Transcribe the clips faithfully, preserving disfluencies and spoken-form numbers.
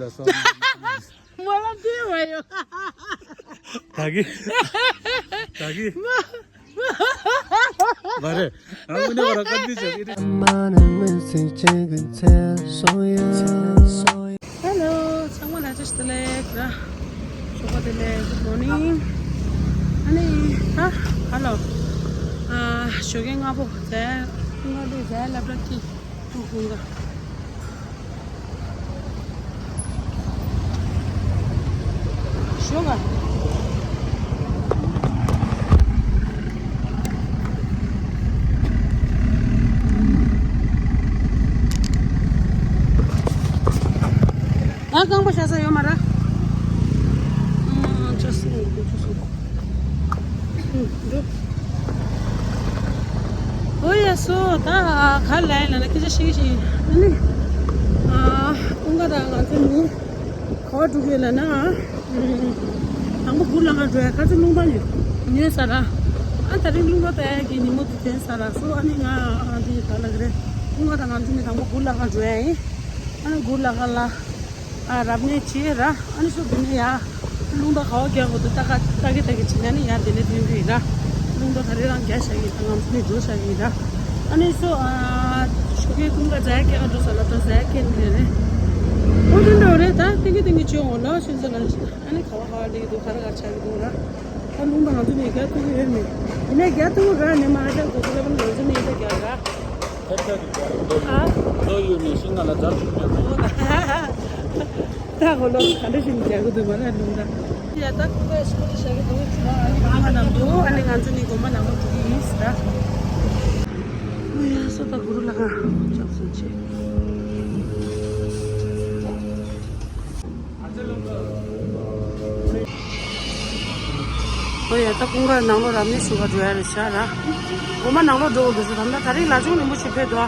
མ་ལབ་དེ་བ་ཡོ། ད་གི་ད་གི་མ་རེད། ང་དངོས་གནས་པར་བཀའ་འདྲི་བྱེད་ཀྱི་རེད། Hello, ཚང་མ་ལ་བཀྲ་ཤིས་བདེ་ལེགས་ར། ཞོགས་པ་བདེ་ལེགས། Good morning. ཨ་ནི་ད་ཧ་ལོ། ཨ་ཞོགས་ཀའི་སྔ་པོ་རྫ་ཁུང་ཁ་ལུས་རྫ་ལབ་ར་ཀི་ཐུག་ཁུང་ཁ། ཞོགས་ཀ་ང་རྐང་པ་བཞག་ས་ཡོད་མ་ར། ཨ་ཅོ་སི་ཅོ་སི། འགྲོ། ཨོ་ཡ་སོ་ད་ག་ལ་ཡིན་ལ་ན་སྐད་ཆ་བཤད་ཀྱི་ཞིག་ཨ་ནི། ཨ་ཀུན་དགའ་དང་ང་ཚོ་ནི་ག་པར་འགྲོ་གི་ཡོད་ལ་ན། དང་པོ་གུ་ལ་ང་འགྲོ་ཡ་ཁ་ཚོ་རླུང་རྟ་ཉོས་ཉོས་ས་ར། ཨ་ད་རིང་རླུང་རྟ་ལྟ་ཡ་གི་ཉིན་མོ་དེ་བྱས་ས་ར་སོ། ཨ་ནི་ང་ཨ་འདི་ག་ལ་གི་རེད། ཀུན་དགའ་དང་ང་ཚོ་ནི་དང་པོ་གུ་ལ་ང་འགྲོ་ཡ་ཡིན། ཨ་ནི་གུ་ལ་ཁ་ལ། ཨ་རབ་གནས་བྱས་ར། ཨ་ནི་སོ་དེ་ནས་ཡ། རླུང་རྟ་ག་བ་རྒྱག་དགོས་འདུག་ལྟ་ཁ་ལྟ་གི་ལྟ་གི་བྱས་ནས་ཨ་ནི་ཡ་དེ་ནས་ཐོན་གི་ཡིན་ར། རླུང་རྟ་ད་རེས་རང་རྒྱག་བཞག་གི་ཡིན། ད་ང་ཚོ་ནས་འགྲོ་བཞག་གི་ཡིན་ར། ཨ་ནི་སོ་ཨ། ཞོགས་ཀའི་ཀུན་དགའ་རྫ་སྐྱེལ་ག་འགྲོ་ས་ལ་ད་རྫ་སྐྱེལ་ནས་རེད། ཨོ་དེ་འདྲ་རེད། ད་ཏིང་གི་ཏིང་གི་བྱོས་འོང་ལ་ཤིན་ས་ལ་ཨ་ནི་ག་བ་ག་བ་ལེགས་འདུག་ག་རེ་ག་རེ་ཆགས་ཀྱི་འདུག་ར། ད་རླུང་རྟ་ང་ཚོ་ནས་རྒྱག་ཐུབ་ཀྱི་ཡོད་མེད། ཡིན་ན་རྒྱག་ཐུབ་ར་ནས་མ་རྒྱག་དགོས་ཀྱི་ལ་བ་ང་ཚོ་ནས་ཡིན་ད་རྒྱག་ར། ཨ། ལོ་ཡོད་ནས་ཤིང་ནགས་ལ་འཛར་ཐུབ་ཀྱི་ཡོད། ད་གོ་ལོ་ག་འདྲ་ཞིག་རྒྱག་གི་འདུག་མ་རེད་ལུང་ད། ཡ་ད་ཁོ་པས་སུ་ཏི་བཞག་གི་འདུག་ཅི་མ་ཨ་ནི་དགོན་པ་ནང་དུ་ཨ་ནི་ང་ཚོ་ནི་དགོན་པ་ནང་དུ་འགྲོ་གི་ཡིན་ཟེར་ད། ཨོ་ཡ་སོ་ད་གུ་རུ་ལ་ཁ་ཅག་སུ་ཆེ། ཨོ་ཡ་ད་ཀུན་དགའ་ནང་ལོགས་རབ་གནས་ཞུ་བ་འགྲོ་ཡ་རེད་ཤག་ར། འོ་མ་ནང་ལོགས་འགྲོ་དགོས་འདུག་ཟེར་ད་ད་ད་རིང་ལ་ཆུང་རིན་པོ་ཆེ་ཕེབས་འདུག་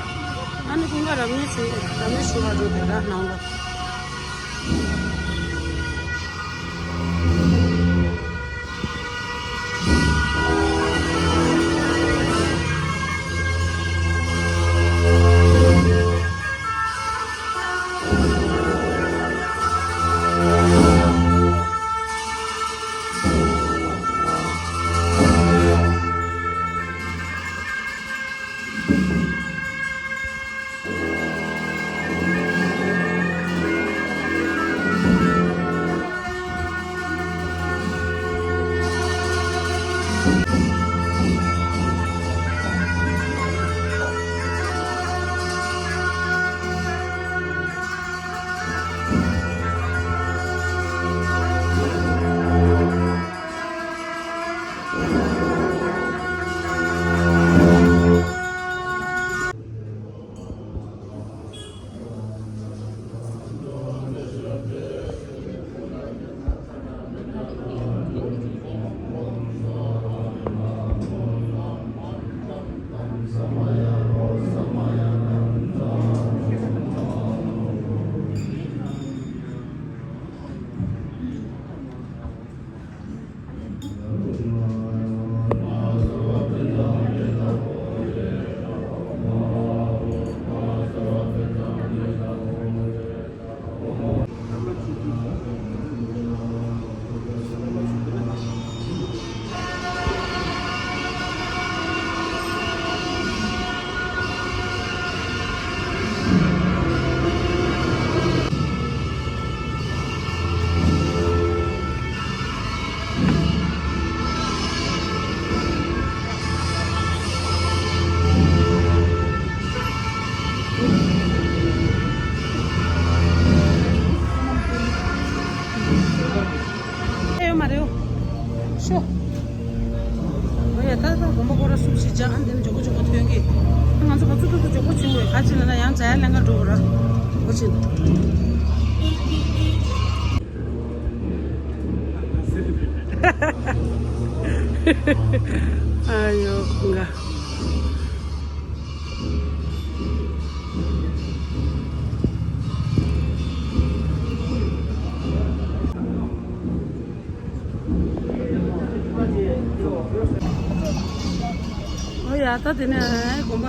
ཨ་ནི་ཀུན་དགའ་རབ་གནས་ཞུ་རབ་གནས་ཞུ་བ་འགྲོ་དེ་ར་ནང་ལོགས། ཨེ་ཡོད་མ་རེད། ཤོ། ཨོ་ཡ་ད་ད་དགོན་པ་སྐོར་ར་སུམ་ཞིག་བྱ་ཨ་འདི་ནི་མགྱོགས་པོ་མགྱོགས་པོ་ཐོན་གི། ང་ཚོ་ག་ཚོད་ཐུབ་ཐུབ་མགྱོགས་པོ་བྱུང་བས་ག་ཅི་ལ་ན་ཡང་འཛའ་ཡ་ལེན་ག་འགྲོ་གི་ར། འོ་ཅི། ཨ་ཡོ་ཁུང་ག། ཨོ་ཡ་ད་དེ་ནས་དགོན་པ་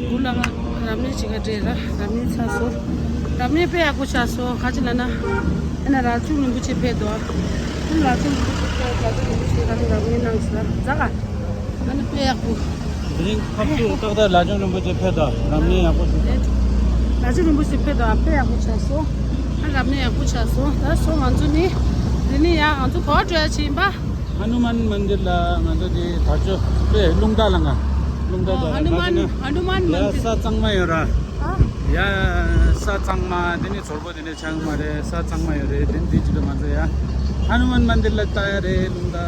གུ་ལ་ང་རབ་གནས་ཅིག་ག་འདྲེ་ར་རབ་གནས་ཚ་སོ། རབ་གནས་དཔེ་ཡག་པོ་ཆགས་སོང་། ག་ཅི་ལབ་ན། ཨ་ནི་ར་ཅུང་རིན་པོ་ཆེ་ཕེབས་འདུག་ཨ་ནི་ར་ཅུང་རིན་པོ་ཆེ་ཕེབས། ར་ཅུང་རིན་པོ་ཆེ་ག་ནི་རབ་གནས་གནང་ཟེར་ཛ་ག་ཨ་ནི་དཔེ་ཡག་པོ། དེ་རིང་ཁ་ཐུག་ཏག་ཏག་ར་ཅུང་རིན་པོ་ཆེ་ཕེབས་འདུག་རབ་གནས་ཡག་པོ་ཞིག་ར་ཅུང་རིན་པོ་ཆེ་ཕེབས་འདུག་དཔེ་ཡག་པོ་ཆགས་སོང་། ཨ་རབ་གནས་ཡག་པོ་ཆགས་སོང་། ད་སོང་། ང་ཚོ་ནི་དེ་ནི་ཡ་ང་ཚོ་ག་པར་འགྲོ་ཡ་ཆེ་ཡིན་པ། ཧ་ནུ་མན་མན་དིར་ལ་ང་ཚོ་དེ་དར་ལྕོག་དཔེ་རླུང་རྟ་ལ་ང་རླུང་རྟ་དོ་ཧ་ནུ་མན་ཧ་ནུ་མན་མན་དིར་ཡ་ས་གཙང་མ་ཡོད་ར། ཨ། ཡ་ས་གཙང་མ་དེ་ནི་ཚོར་པོ་དེ་ནི་ཆང་མ་རེད། ས་གཙང་མ་ཡོད་རེད། དེ་འདི་ཅི་ལ་ང་ཚོ་ཡ་ཧ་ནུ་མན་མན་དིར་ལ་ལྟ་ཡ་རེད་རླུང་རྟ།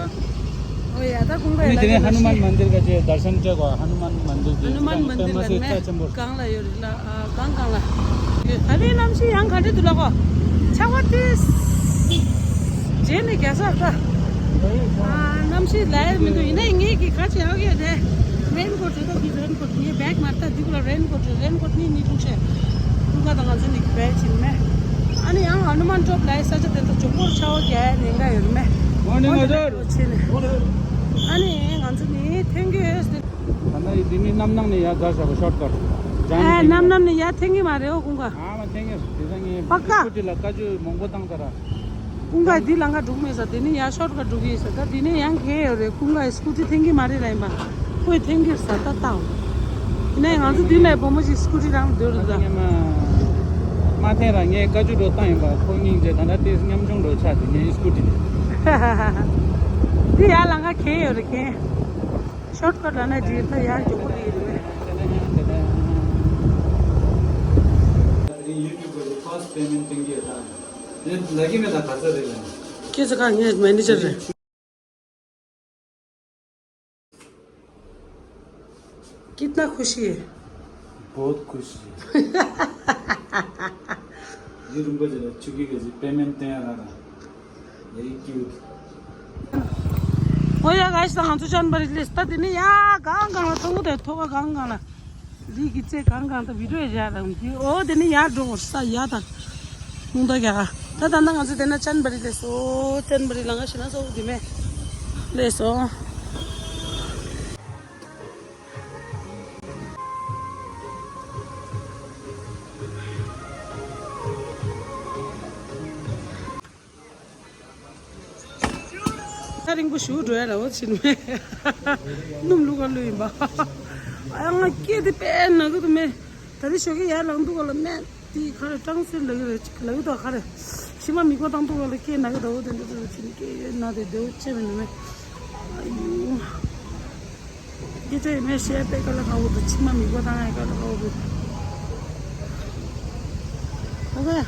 ཨོ་ཡ་ད་ཁོང་ག་ཡ་ནི་དེ་ནི་ཧ་ནུ་མན་མན་དིར་ག་ཅེ་དར་ཤན་སྤྲད་གོ་ཧ་ནུ་མན་མན་དིར་དེ་ཧ་ནུ་མན་མན་དིར་ལ་ནི་ས་ཆེན་པོ་གང་ལ་ཡོད་རེད་ལ། ཨ་གང་གང་ལ་ཡོད། ད་རེས་གནམ་གཤིས་ཡང་ག་འདྲ་འདུག་ལ་གོ་ཆར་པ་དེ་རྗེས་ནས་རྒྱག་ས་ད། ཨ་གནམ་གཤིས་ལ་ཡ་མི་འདུག་ཡིན་ནའི་ངེད་ཀྱི་ཁ་ཆེ་ཡག་ཡོད་རེད། རེན་ཀོ་ཊི་རེད་ད། འདི་རེན་ཀོ་ཊི་ངའི་བེག་མ་རེད་ད། འདི་གུ་ལ་རེན་ཀོ་ཊི་རེད། རེན་ཀོ་ཊི་གཉིས་གཉིས་ཐུག་ཆེ། ཀུན་དགའ་དང་ང་ཚོ་གཉིས་ཀྱི་བེག་ཕྱིན་མེད། ཨ་ནི་ཡང་ཧ་ནུ་མན་ཌོབ་ལ་ཡ་ས་ཆ་དེ་ཚོ་མགྱོགས་པོར་ཆར་པ་རྒྱག་ཡ་ཉེན་ཁ་ཡོད་མེད། མོར་ནིང་ཨ་ཇར། ཕྱིན་ནས་ཨ་ནི་ང་ཚོ་ནི་ཐེངས་གི་ད་ལྟ་ཡི་འདི་ནི་གནམ་ནང་ནས་ཡར་འཛར་བཞག་པ་ཤོར་ཀཊ། ཨ་གནམ་ནང་ནས་ཡར་འཐེན་གི་མ་རེད། ཨོ་ཀུན་དགའ། ཨ་མ་འཐེན་གི་རེད། དེ་ད་ངས་པ་ཀ་སྐུ་ཊི་ལ་བཀའ་བཀྱོན་མང་པོ་བཏང་ཚར་ར། ཀུན་དགའ་འདི་ལམ་ཁ་འགྲོ་གི་མེད་ས། དེ་ནས་ཡར་ཤོར་ཀཊ་འགྲོ་གི་ཡིན་ས། ད་དེ་ནས་ཡང་གས་ཡོད་རེད། ཀུན་དགའ་ཡི་སྐུ་ཊི་འཐེན་གི་མ་རེད་ལ་ཡིན་པ། ཁོས་འཐེན་གི་རེད་ས། ད་ལྟའོ། ཡིན་ནའི་ང་ཚོ་འདི་ནས་བུ་མོ་ཞིག་སྐུ་ཊི་རང་སྡོད་རེད་ད། ངས་མ་མ་འཐེན་ར་ངས་བཀའ་བཀྱོན་འགྲོ་བཏང་ཡིན་པ། ཁོ་སྙིང་རྗེ། ད་ལྟ་དེ་ཉམ་ཆུང་འགྲོ་ཆགས་དེ་ངའི་སྐུ་ཊི་དེ། འདི་ཡར་ལམ་ཁ་གས་ཡོད་རེད་གས། ཤོར་ཀཊ་ལ་ན་འགྲིག་ད་ཡར་མགྱོགས་པོ་རེད་རེད། ཡུ་ཊུབ་གི་ཕར་སི་པེ་མེན་ཊི་གཏོང་གི་ཡོད་ད། དེ་ལ་གི་མེད་ད་ག་ཚོད་རེད་ལ། ཁྱེད་ཚོ་ག་ངའི་མེ་ནེ་ཇར་རེད། कितना खुशी है? बहुत खुशी है। ཡུ་རུམ་པ་ཅིག་ལ་ཆུ་གི་ག་ཅིག་པེ་མེན་ཊི་བཏོན་ཡ་ལ་ད། Very cute. ཨོ་ཡ་ག་ཤི་ད་ང་ཚོ་ཅན་བ་རི་ལེས་ད། དེ་ནི་ཡ་གང་གང་ལ་ཐོག་མོ་དེ་ཐོག་ག་གང་གང་ལ། འདི་གི་ཚེ་གང་གང་དང་བི་ཌིའོ་ཡ་རང་གི་ཨོ་དེ་ནི་ཡར་འགྲོ་ས་ཡ་དང་། ནུང་ད་རྒྱ་ག་ད་ད་ན་ང་ཚོ་དེ་ན་ཅན་བ་རི་ལེས་སོ། ཅན་བ་རི་ལ་ང་ཤི་ན་སོ་དེ་མེ་ལེས་སོ། ས་རིང་པོ་ཞུ་འགྲོ་ཡ་ལ་འོ་ཕྱིན་མེད། སྣུམ་བླུག་ག་བླུག་ཡིན་པ། ཨ་ང་སྐད་དེ་དཔེ་ན་གི་དུ་མེད། ད་རེས་ཞོགས་ཀས་ཡར་ལངས་འདུག་ག་ལ་མེད། དེ་ག་རེ་སྐྲངས་སེ་ལ་གི་རེད་ཅིག་ལ་གི་དོ་ག་རེ། ཕྱི་མ་མིག་པ་བཏང་འདུག་ག་ལ་སྐད་ན་གི་དོ་འོ་དེ་འདྲ་དུ་ཕྱིན་སྐད་ཡོད་ན་དེ་དེའུ་ཅེ་མི་ནུ་མེད། ཨ་ཡུ། སྐད་ཆ་ཡིན་མེད་བཤད་པའི་སྐད་ལ་ཁ་འོ་དུ་ཕྱི་མ་མིག་པ་བཏང་ཡ་སྐད་ལ་ཁ་འོ་དུ། ཨོ་ཁེ།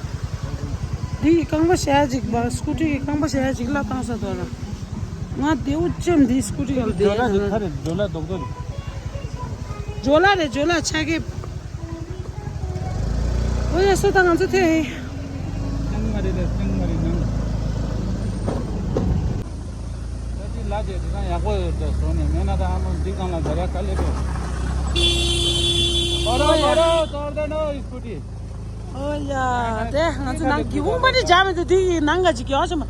འདི་ཡི་རྐང་པ་ཞལ་གཅིག་པ་སྐུ་ཊི་གི་རྐང་པ་ཞལ་གཅིག་ལ་བཏང་ས་དོ་ལ། ང་དེའུ་ཅེམ་འདི་སྐུ་ཊི་ག་ལ་དེ་ཇོ་ལ་ཡ་དེ་ན། ག་རེ་ཇོ་ལ་རྡོག་རྡོག་རེད། ཇོ་ལ་རེད་ཇོ་ལ་ཆ་གེ། ཨོ་ཡ་སོ་ད་ང་ཚོ་ཐེ། ཐེངས་མ་རེད་ལ་ཐེངས་མ་རེད་ནང་། ད་ཅི་ལ་དེ་དེ་དང་ཡག་པོ་ཡོད་ད་བཟོ་ནས་མེད་ན་ད་ཨ་མ་འདི་གང་ལ་འཛར་ཡ་དཀའ་ལས་པས། ཨོ་རོ་ཨོ་རོ་ཙོར་ད་ནོ་ཡི་སྐུ་ཊི། ཨོ་ཡ། དེ་ང་ཚོ་ནང་སྒེའུ་ཁུང་པ་ནི་འཇག་མི་འདུག་དེ་ཡི་ནང་ག་ཅིག་གྱོགས་ཆེ་མ།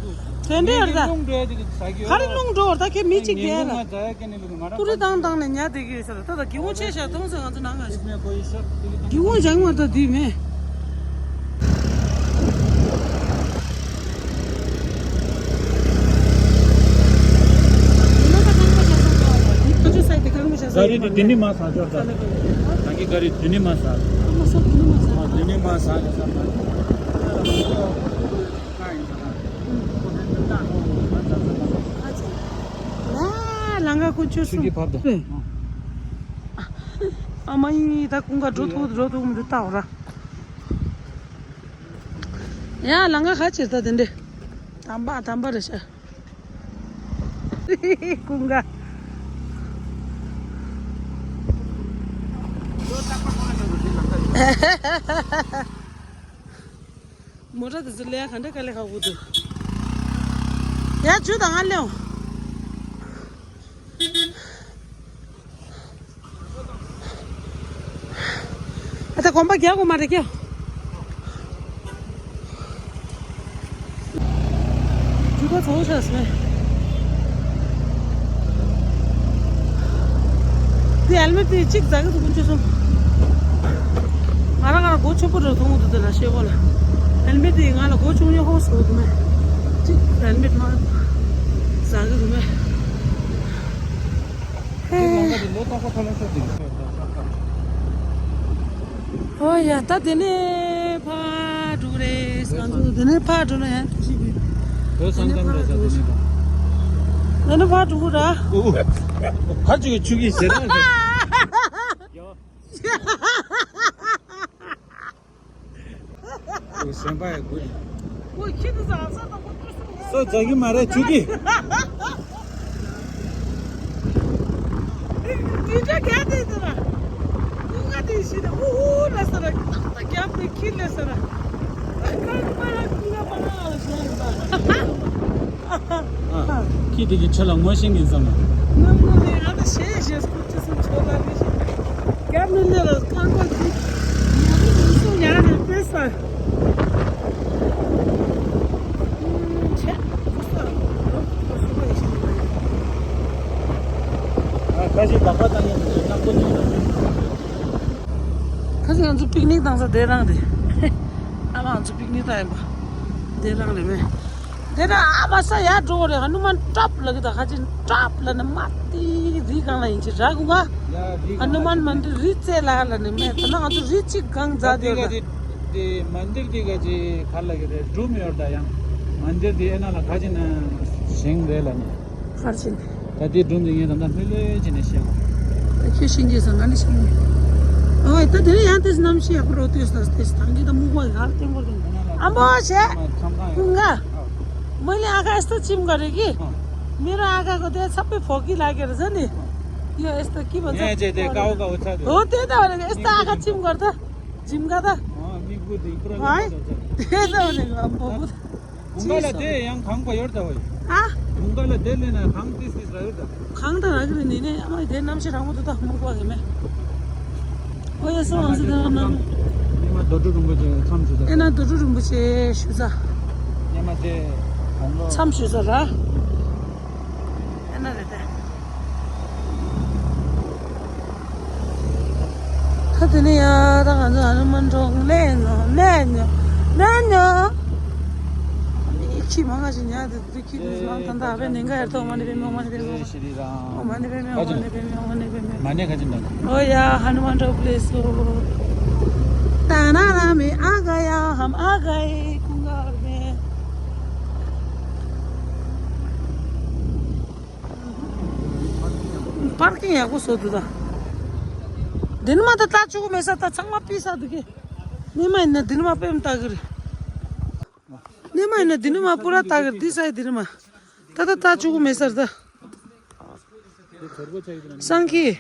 དེ་འདྲ་ཡོད་རེད་ད། རླུང་འགྲོ་ཡ་དེ་ས་གི་ག་རེ་རླུང་འགྲོ་བར་ད་ཁྱེད་མི་གཅིག་དེ་ལ། ཏུ་རི་བཏང་བཏང་ནས་ཉལ་བསྡད་ཀྱི་ཡོད་ས་རེད་ད། ད་སྒེའུ་ཁུང་ཆེ་ཤག་མཐོང་ས་ང་ཚོ་ནང་ག་ཅིག་སྒེའུ་ཁུང་འཇག་མ་ད་དུས་མེད། गाड़ी तो दिल्ली में सा जोर था। ताकि गाड़ी दिल्ली में सा। दिल्ली में सा। ལང་ཀ་ཀུ་ཅུ་སུ། ཨ་མ་ཡིན་ད་ཀུན་དགའ་འགྲོ་ཐུབ་འགྲོ་ཐུབ་མི་འདུག་ལྟ་འོ་ར། ཡ་ལང་ཀ་ཁ་ཕྱིར་ད་དེ་འདྲས། དམ་པ་དམ་པ་རེད་ཤག་ཀུན་དགའ། མོ་ཊ་དེ་ཚོ་ལས་ག་འདྲ་དཀའ་ལས་ཁག་པོ་འདུག་ཡ་ཇུ་དང་ང་ལེའོ། ཨ་ད་གོམ་པ་རྒྱག་དགོས་མ་རེད་ཀྱ། ཇུ་ད་ཚོགས་ཤག་སེ། དེ་ཧེལ་མེ་ཊི་དེ་གཅིག་ཟ་གི་འདུག་ཀུན་སྤྱོད་གསུམ། ང་རང་། སྒོ་ཆེན་པོ་རེད་མཐོང་གི་འདུག་དེ་ལ་ཤེས་གོ་ལ། ཧེལ་མེད་དེ་ང་ལ་སྒོ་ཆུང་ཉུང་ཧོ་ཟེར་གི་འདུག་མེད། ཅིག་ཧེལ་མེད་མ་ཟ་གི་འདུག་མེད། ཨོ་ཡ། ད་དེ་ནས་ཕར་འགྲོ་རེད་ང་ཚོ། དེ་ནས་ཕར་འགྲོ་ན་ཡང་ཅི་ཞིག་དེ་ནས་ཕར་འགྲོ། དེ་ནས་ཕར་འགྲོ་གི་ར། ཕར་ཅིག་ཆུ་གི་ཟེར་ན། སེམས་པ་ཡང་དགུ་ཡིན། ཁོ་ཁྱི་དེ་ཟ་ས་དང་ཁོ་ཏུ་སུ། སོ་རྒྱག་གི་མ་རེད་ཆུ་གི། དེ་འདྲ་ག་དེ་དེ་ལ། ཁོ་ག་དེ་ཤི་ད་ཨུ་ཨུ་ལ་ས་ར་ཏག་ཏག་རྒྱབ་ནས་ཁྱི་ལ་ས་ར། ཁ་ཁ་པ་ར་ཁུ་ལ་པ་ར་ཨ་ཞེ་ཨ། ཁྱི་དེ་གི་ཆུ་ལ་ངོ་ཤེས་ཀྱིན་བསམ་ལ། ནམ་གུང་ནས་ཨ་ད་ཞེ་ཞེ་སྐུ་ཅི་སུ་ཆོ་ལ་མི་ཤེས། རྒྱབ་ནས་སླེབས་ལ་རྐང་པ་ཅིག་ཉལ་ནས་སུ་ཉལ་ནས་ཕེབས་ས། ཆེ། ཁ་ཤས་ལག་པ་བཏང་ཡས་ནས་ནམ་གུང་ཅིག་ལ། ཁ་ཤས་ང་ཚོ་པིག་ནིག་བཏང་ས་དེ་རང་རེད། ཨ་མ་ང་ཚོ་པིག་ནིག་བཏང་ཡིན་པ་དེ་རང་རེད་མེད། དེ་ན་ཨ་མ་ས་ཡར་འགྲོ་བ་རེད། ཧ་ནུ་མན་ཊོབ་ལ་གི་ད་ཁ་ཅིག་ཊོབ་ལ་ནི་མ་ཏི་རི་སྒང་ལ་ཡིན་ཅི་ར་གུ་ག་ཧ་ནུ་མན་མན་ཏི་རི་རྩེ་ལ་ལ་ནི་མེད། ད་ན་ང་ཚོ་རི་གཅིག་སྒང་རྩ་དེ་ཡོད་ད། དེ་མན་ཏི་རི་དེ་ག་ཅིག་ག་ལ་གི་རེད་སྒྲུང་ཡོད་ད་ཡང་མན་ཏི་རི་དེ་ཨེ་ན་ལ་ཁ་ཅིག་ན་ཞིང་རེད་ལ་ནི། ཕར་ཕྱིན། ད་དེ་སྒྲུང་དེ་ངས་ད་ལྟ་ལྷོད་ལྷོད་བྱས་ནས་བཤད་པ། ད་ཁྱོད་ཤིང་རྗེས་སུ་ང་ནི་ཤིང་རྗེས། ཨོ་ད་དེ་ནས་ཡང་དེ་གནམ་གཤིས་ཡག་པོ་རོ་ལྟོས་ས་དེ་ཐང་གི་ད་སྨུག་པ་ཡར་བསྟན་པོ་དེ། ཨ་མོ་བྱས། ཁམས་ཁང་ཀུན་དགའ། ཨ། མི་ལ་ཨ་ཁ་ཨེ་སྟ་ཅིམ་ག་རེ་གི། ཨ། མི་ར་ཨ་ཁ་གོ་དེ་ཚ་པའི་ཕོ་གི་ལ་གེ་ར་ཟ་ནི། ཡ་ཨེ་སྟ་ཀི་མ་ཚ། ངས་བྱས་དེ་ཀའོ་ཀའོ་ཚ་དེ། ཨོ་དེ་ད་བ་རེ་ཨེ་སྟ་ཨ་ཁ་ཅིམ་ག་ར་ད། ཅིམ་ག་ད། ཨ་མི་བུ་དེ་པུ་ར་ཨ་ལ་ད་ད། དེ་ད་བ་རེ་ཨ་མོ་བུ། དགུན་ཁ་ལ་དེ་ཡང་གངས་པ་ཡོད་ད་བ་ཡི། ཨ། དགུན་ཁ་ལ་དེ་ལས་ན་གངས་ཏིས་ཏིས་ར་ཡོད་ད། གངས་ད་ར་གི་རེད་ནི་ནི་ཨ་མ་དེ་གནམ་གཤིས་རང་མོ་དུ་ད་མོ་གོ་གི་མེད། ཨོ་ཡ་སོ་ཨང་སི་དེ་ར་ན། ཉི་མ་རྡོ་གྲུ་རིན་པོ་ཆེ་མཚམས་ཞུ་ད། ཨེ་ན་རྡོ་གྲུ་རིན་པོ་ཆེ་ཞུ་ས། ཉི་མ་དེ་གང་ལོ། མཚམས་ཞུ་ས་ར། ཨེ་ན་རེད་དེ། ད་དེ་ནས་ཡ་ད་ང་ཚོ་ཨ་ནུ་མན་གྲོང་ལེན་ནོ་ལེན་ནོ་ལེན་ནོ། ཁྱི་མང་ང་ཞིག་ཉལ་དེ་དེ་ཁྱི་དེ་ལང་ད་ད་ཨ་བེ་ནེ་འགའ་ཡར་ཐོག་མ་ནི་བེ་མི་མ་ནི་བེ་མི་མ་ནི་བེ་མི་མ་ནི་བེ་མི་མ་ནི་བེ་མི། མ་ནི་ག་ཅི་འདང་། ཨོ་ཡ་ཧ་ནུ་མན་གྲོང་པ་ལེ་སོ། ད་ན་ན་མི་ཨ་ག་ཡ་ཧམ་ཨ་ག་ཡ་ཀུང་ག་བེ། པར་ཀིང་ཡག་པོ་བཟོ་འདུག་ད། འདི་ནི་མ་ད་ལྟ་བཅུག་མེད་ས་ད་ཚང་མ་ཕུད་ས་འདུག་གི། ནི་མ་ཡིན་ན་འདི་ནི་མ་པེམ་ལྟ་གི་རེད། ནི་མ་ཡིན་ན་འདི་ནི་མ་པུ་ར་ལྟ་གི་རེད་འདི་ས་ཡི་འདི་ནི་མ། ད་ད་ལྟ་བཅུག་མེད་ས་རེད་ད། སང་ཁི།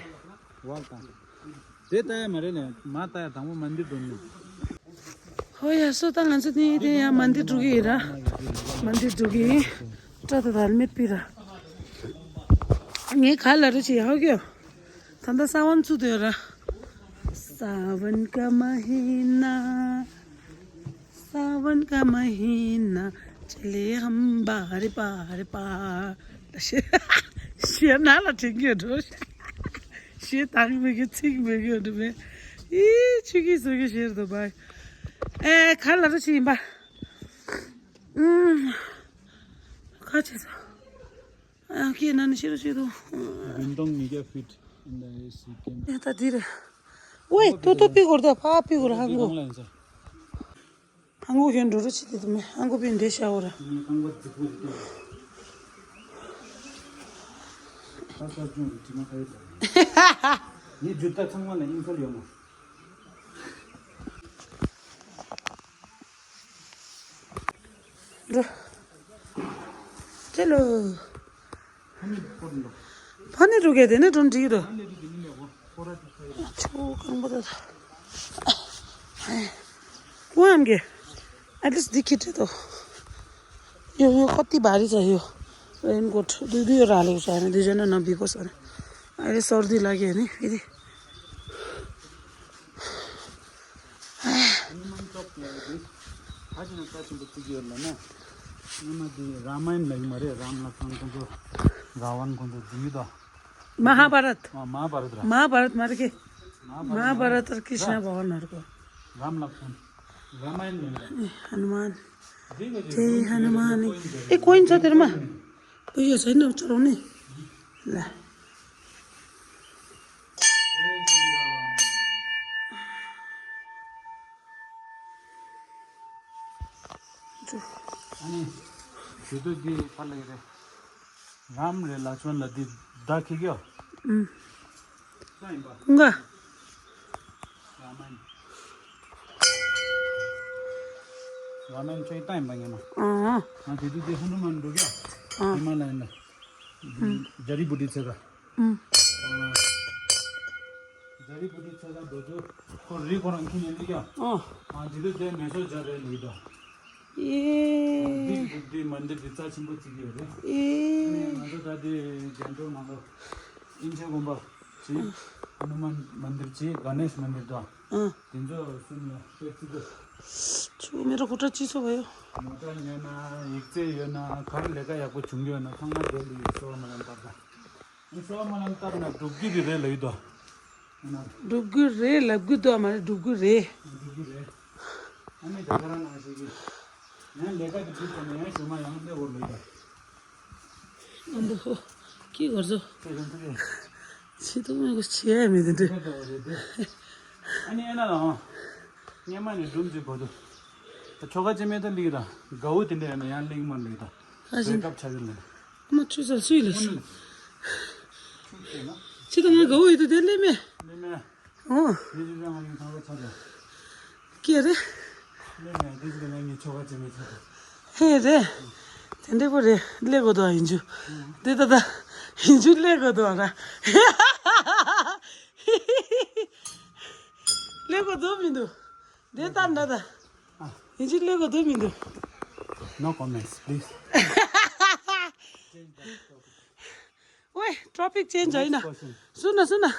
དེ་ལྟ་ཡ་མ་རེད་ལས་མ་ལྟ་ཡ་དང་པོ་མ་འདི་འགྲོ་ནི། ཧོ་ཡ་སོ་ད་ང་ཚོ་དེ་དེ་ཡང་མ་འདི་འགྲོ་གི་ཡིན་ར། མ་འདི་འགྲོ་གི་ཡིན། སྐྲ་དང་དལ་མེད་པི་ར། ངའི་ཁ་ལ་རུ་ཆི་ཡ་ཧོ་གྱོ། ད་ལྟ་ས་བོན་ཚུ་དོད་ར། सावन का महीना सावन का महीना चले हम बाहर बाहर बाहर ཞེ་ན་ལ་དྲན་གྱི་འགྲོ། ཞེ་དང་མི་གི་ཚིག་མི་གི་འདུག་མེད། ཨི་ཆུ་གི་སོ་གི་ཞེར་དུ་བའི། ཨེ་ཁ་ལ་རུ་ཆི་ཡིན་པ། ཨུམ། ཁ་ཆེ་ས། ཨ་ཁྱེད་ན་ནི་ཤི་རུ་ཤི་རུ། བདུན་སྟོང་ཉིས་བརྒྱ་ཕིཊ་ཨིན་ད་ཨེ་སི་ཀེམ། ཡ་ད་དེ་རེད། ཝེ་ཏོ་ཏོ་པི་གོར་ད་ཕ་པི་གོར་ཧང་གོ། ཧང་གོ་ཁྱོད་འགྲོ་རུ་ཆི་དེ་དུ་མེ་ཧང་གོ་པི་འདྲེ་ཤ་འོ་ར། ད་ས་ཅུང་གི་དྲི་མ་ཁ་ཡོད་ད། ངའི་ཇུ་ཏ་ཚང་མ་ལ་ཨིན་སོལ་ཡོད་མ། འགྲོ། ཅེ་ལོ། ཕ་ནི་འགྲོ་གལ་དེ་ནི་འགྲོ་འགྲིག་རོ། ཆུ་གང་པོ་ད། ཀུ་ཨམ་གེ། ཨ་ལིས་འདི་ཁྱི་ཁྲིད་དོ། ཡོ་ཡོ་ཁོ་ཏི་བ་རི་ཟ་ཡོ། རེན་ཀོཊ་དུ་དུ་ཡོ་ར་ལེ་ཟ་ནི་དུ་ཟ་ན་ན་བི་ཀོ་ཟ་ནི། ཨ་ལིས་སོར་དི་ལ་གེ་ནི་ཕི་དི། ཧ་ཅང་ལྟ་ཆེན་པོ་ཐུག་ཡོད་ལ་ན། སྔོན་མ་དེ་ར་མ་ཡན་ལ་ཡིན་མ་རེད། རམ་ལ་ཁང་ཁོང་ཚོ་ར་ཝན་ཁོང་ཚོ་འཛིན་གྱི་དོ། མ་ཧ་བྷ་རད། མ་མ་ཧ་བྷ་རད་ར། མ་ཧ་བྷ་རད་མ་རེད་ཀི། མ་ཧ་བྷ་རད་ཀི་ཤ་བྷ་ཝ་ན་རེད་ཀོ། རམ་ལགས་སོང་། ར་མ་ཡན་མེད་ལ། ཧ་ནུ་མཱན། འདི་ག་ཅིག་ཇེ་ཧ་ནུ་མཱན་ནི། ཨེ་ཀོ་ཡིན་ཚ་དེར་མ། བུ་ཡོད་ས་ཡིན་ནམ་ཅོ་རོང་ནི། ལ། ཨ་ནི། ཞུ་དུ་འདི་ཕར་ལ་ཡི་རེད། རམ་རེད་ལ་ཆོན་ལ་འདི་བདག་ཁྱི་གྱོ། ཨུམ། ད་ཡིན་པ། ཀུན་དགའ། ར་མ་ཡིན། ར་མ་ཡིན་ཆོས་ད་ཡིན་པ་ངེ་མ། ཨང་། ང་དེ་དུས་དེ་ཧ་ནུ་མན་འགྲོ་གྱོ། ཨང་། ཧི་མ་ལ་ཡན་ལ། ཨུམ། ཇ་རི་བུ་ཏི་ཚེ་ག། ཨུམ། ཇ་རི་བུ་ཏི་ཚེ་ག་འགྲོ་དུས་ཁོ་རི་ཁོ་རང་ཁྱི་ནས་འདི་གྱོ། ཨང་། ཨང་དེ་དུས་དེ་མེ་སོ་ཇ་རེད་ལུས་དོ། ཨེ། འདི་འདི་མན་དིར་འདི་རྩ་ཆེན་པོ་བརྩི་གི་ཡོད་རེད། ཨེ། ང་ཚོ་ད་ལྟའི་རྒྱ་འབྲོག་ནང་ལ་དབྱིན་ཇིའི་དགོན་པ་གཅིག་ཧ་ནུ་མན་མན་དིར་གཅིག་ག་ནེཤ་མན་དིར་དང་། ཨ། དེ་ཚོ་གསུམ་ལ་དཔེ་བརྩི་དགོས། ཆུ་མེ་ར་ཧུ་ཏྲ་ཅི་སོ་བ་ཡོ། མོ་ཊ་ཉོས་ན་ཡིག་ཚད་ཡོད་ན་ག་རེ་ལས་ཀ་ཡག་པོ་བྱུང་ཡོད་ན་ཚང་མ་དེ་ལ་ཡིག་གསོལ་བ་སྨོན་ལམ་བཏབ་ད། ཨ་ནི་གསོལ་བ་སྨོན་ལམ་བཏབ་ན་སྒྲུབ་རྒྱུ་རེད་ལབ་ཡོད་དོ། ཨ་ན། སྒྲུབ་རྒྱུ་རེད་ལབ་རྒྱུ་དོ་མ་རེད་སྒྲུབ་རྒྱུ་རེད། སྒྲུབ་རྒྱུ་རེད། ཨ་ནི་ད་ག་རང་ནང་བཞིན་གྱི། ཡང་ལས་ཀ་དེ་སྒྲུབ་ཙམ་ནས་ཡང་གཞུག་མ་ཡང་སླེབས་འོར་ལོས་ད། ཨ་འདི་ཧོ། ཀི་གོར་ཟོ། ཁྱེད་རང་ཐུག་གི། ཆི་ཐུག་མེད་གོ་ཆི་ཡ་མེད་དེ་འདྲ། ཨ་ནི་ཨ་ན་ལ་ཧོ། སྔན་མ་ནས་སྒྲུབ་ཅིག་གོ་དུ། ད་ཆོ་ག་ཅན་མེད་ད་ལིག་ར། དགའ་བོ་དེ་འདྲ་ཡང་ན་ཡང་ལིག་མ་ལིག་ད། ཨ་ཟིན། བེ་ཀབ་ཆ་གི་ལ། མ་ཆུ་ཚ་སུས་ལས་སུ། ཆི་ད་ང་དགའ་བོ་ཡོད་དུ་དེ་ལས་མེད། ལིག་མེད། ཨོ། དེ་ཅི་ལ་ང་ཡིན་ཚང་ལ་ཆ་ད། ཀྱེ་རེད། ལིག་མེད་དེ་ཅི་ལ་ང་ཡིན་ཆོ་ག་ཅན་མེད་ཆ་ད། ཧེ་རེད། དེ་འདྲ་པོ་རེད་ལས་གོ་དོ་ཡིན་ཆུ། དེ་ད་ད། ཡིན་ཆུ་ལས་གོ་དོ་ར། ལས་གོ་དོ་མི་འདུག་དེ་ལྟར་འདྲ་ད། ཨ། ཡིན་གཅིག་ལས་གོ་དོན་མི་འདུག No comments, please. ཝེ། ཊོ་པིག་ཅེན་ཇི་ཡིན་ན། Next question. སུན་ན་སུན་ན།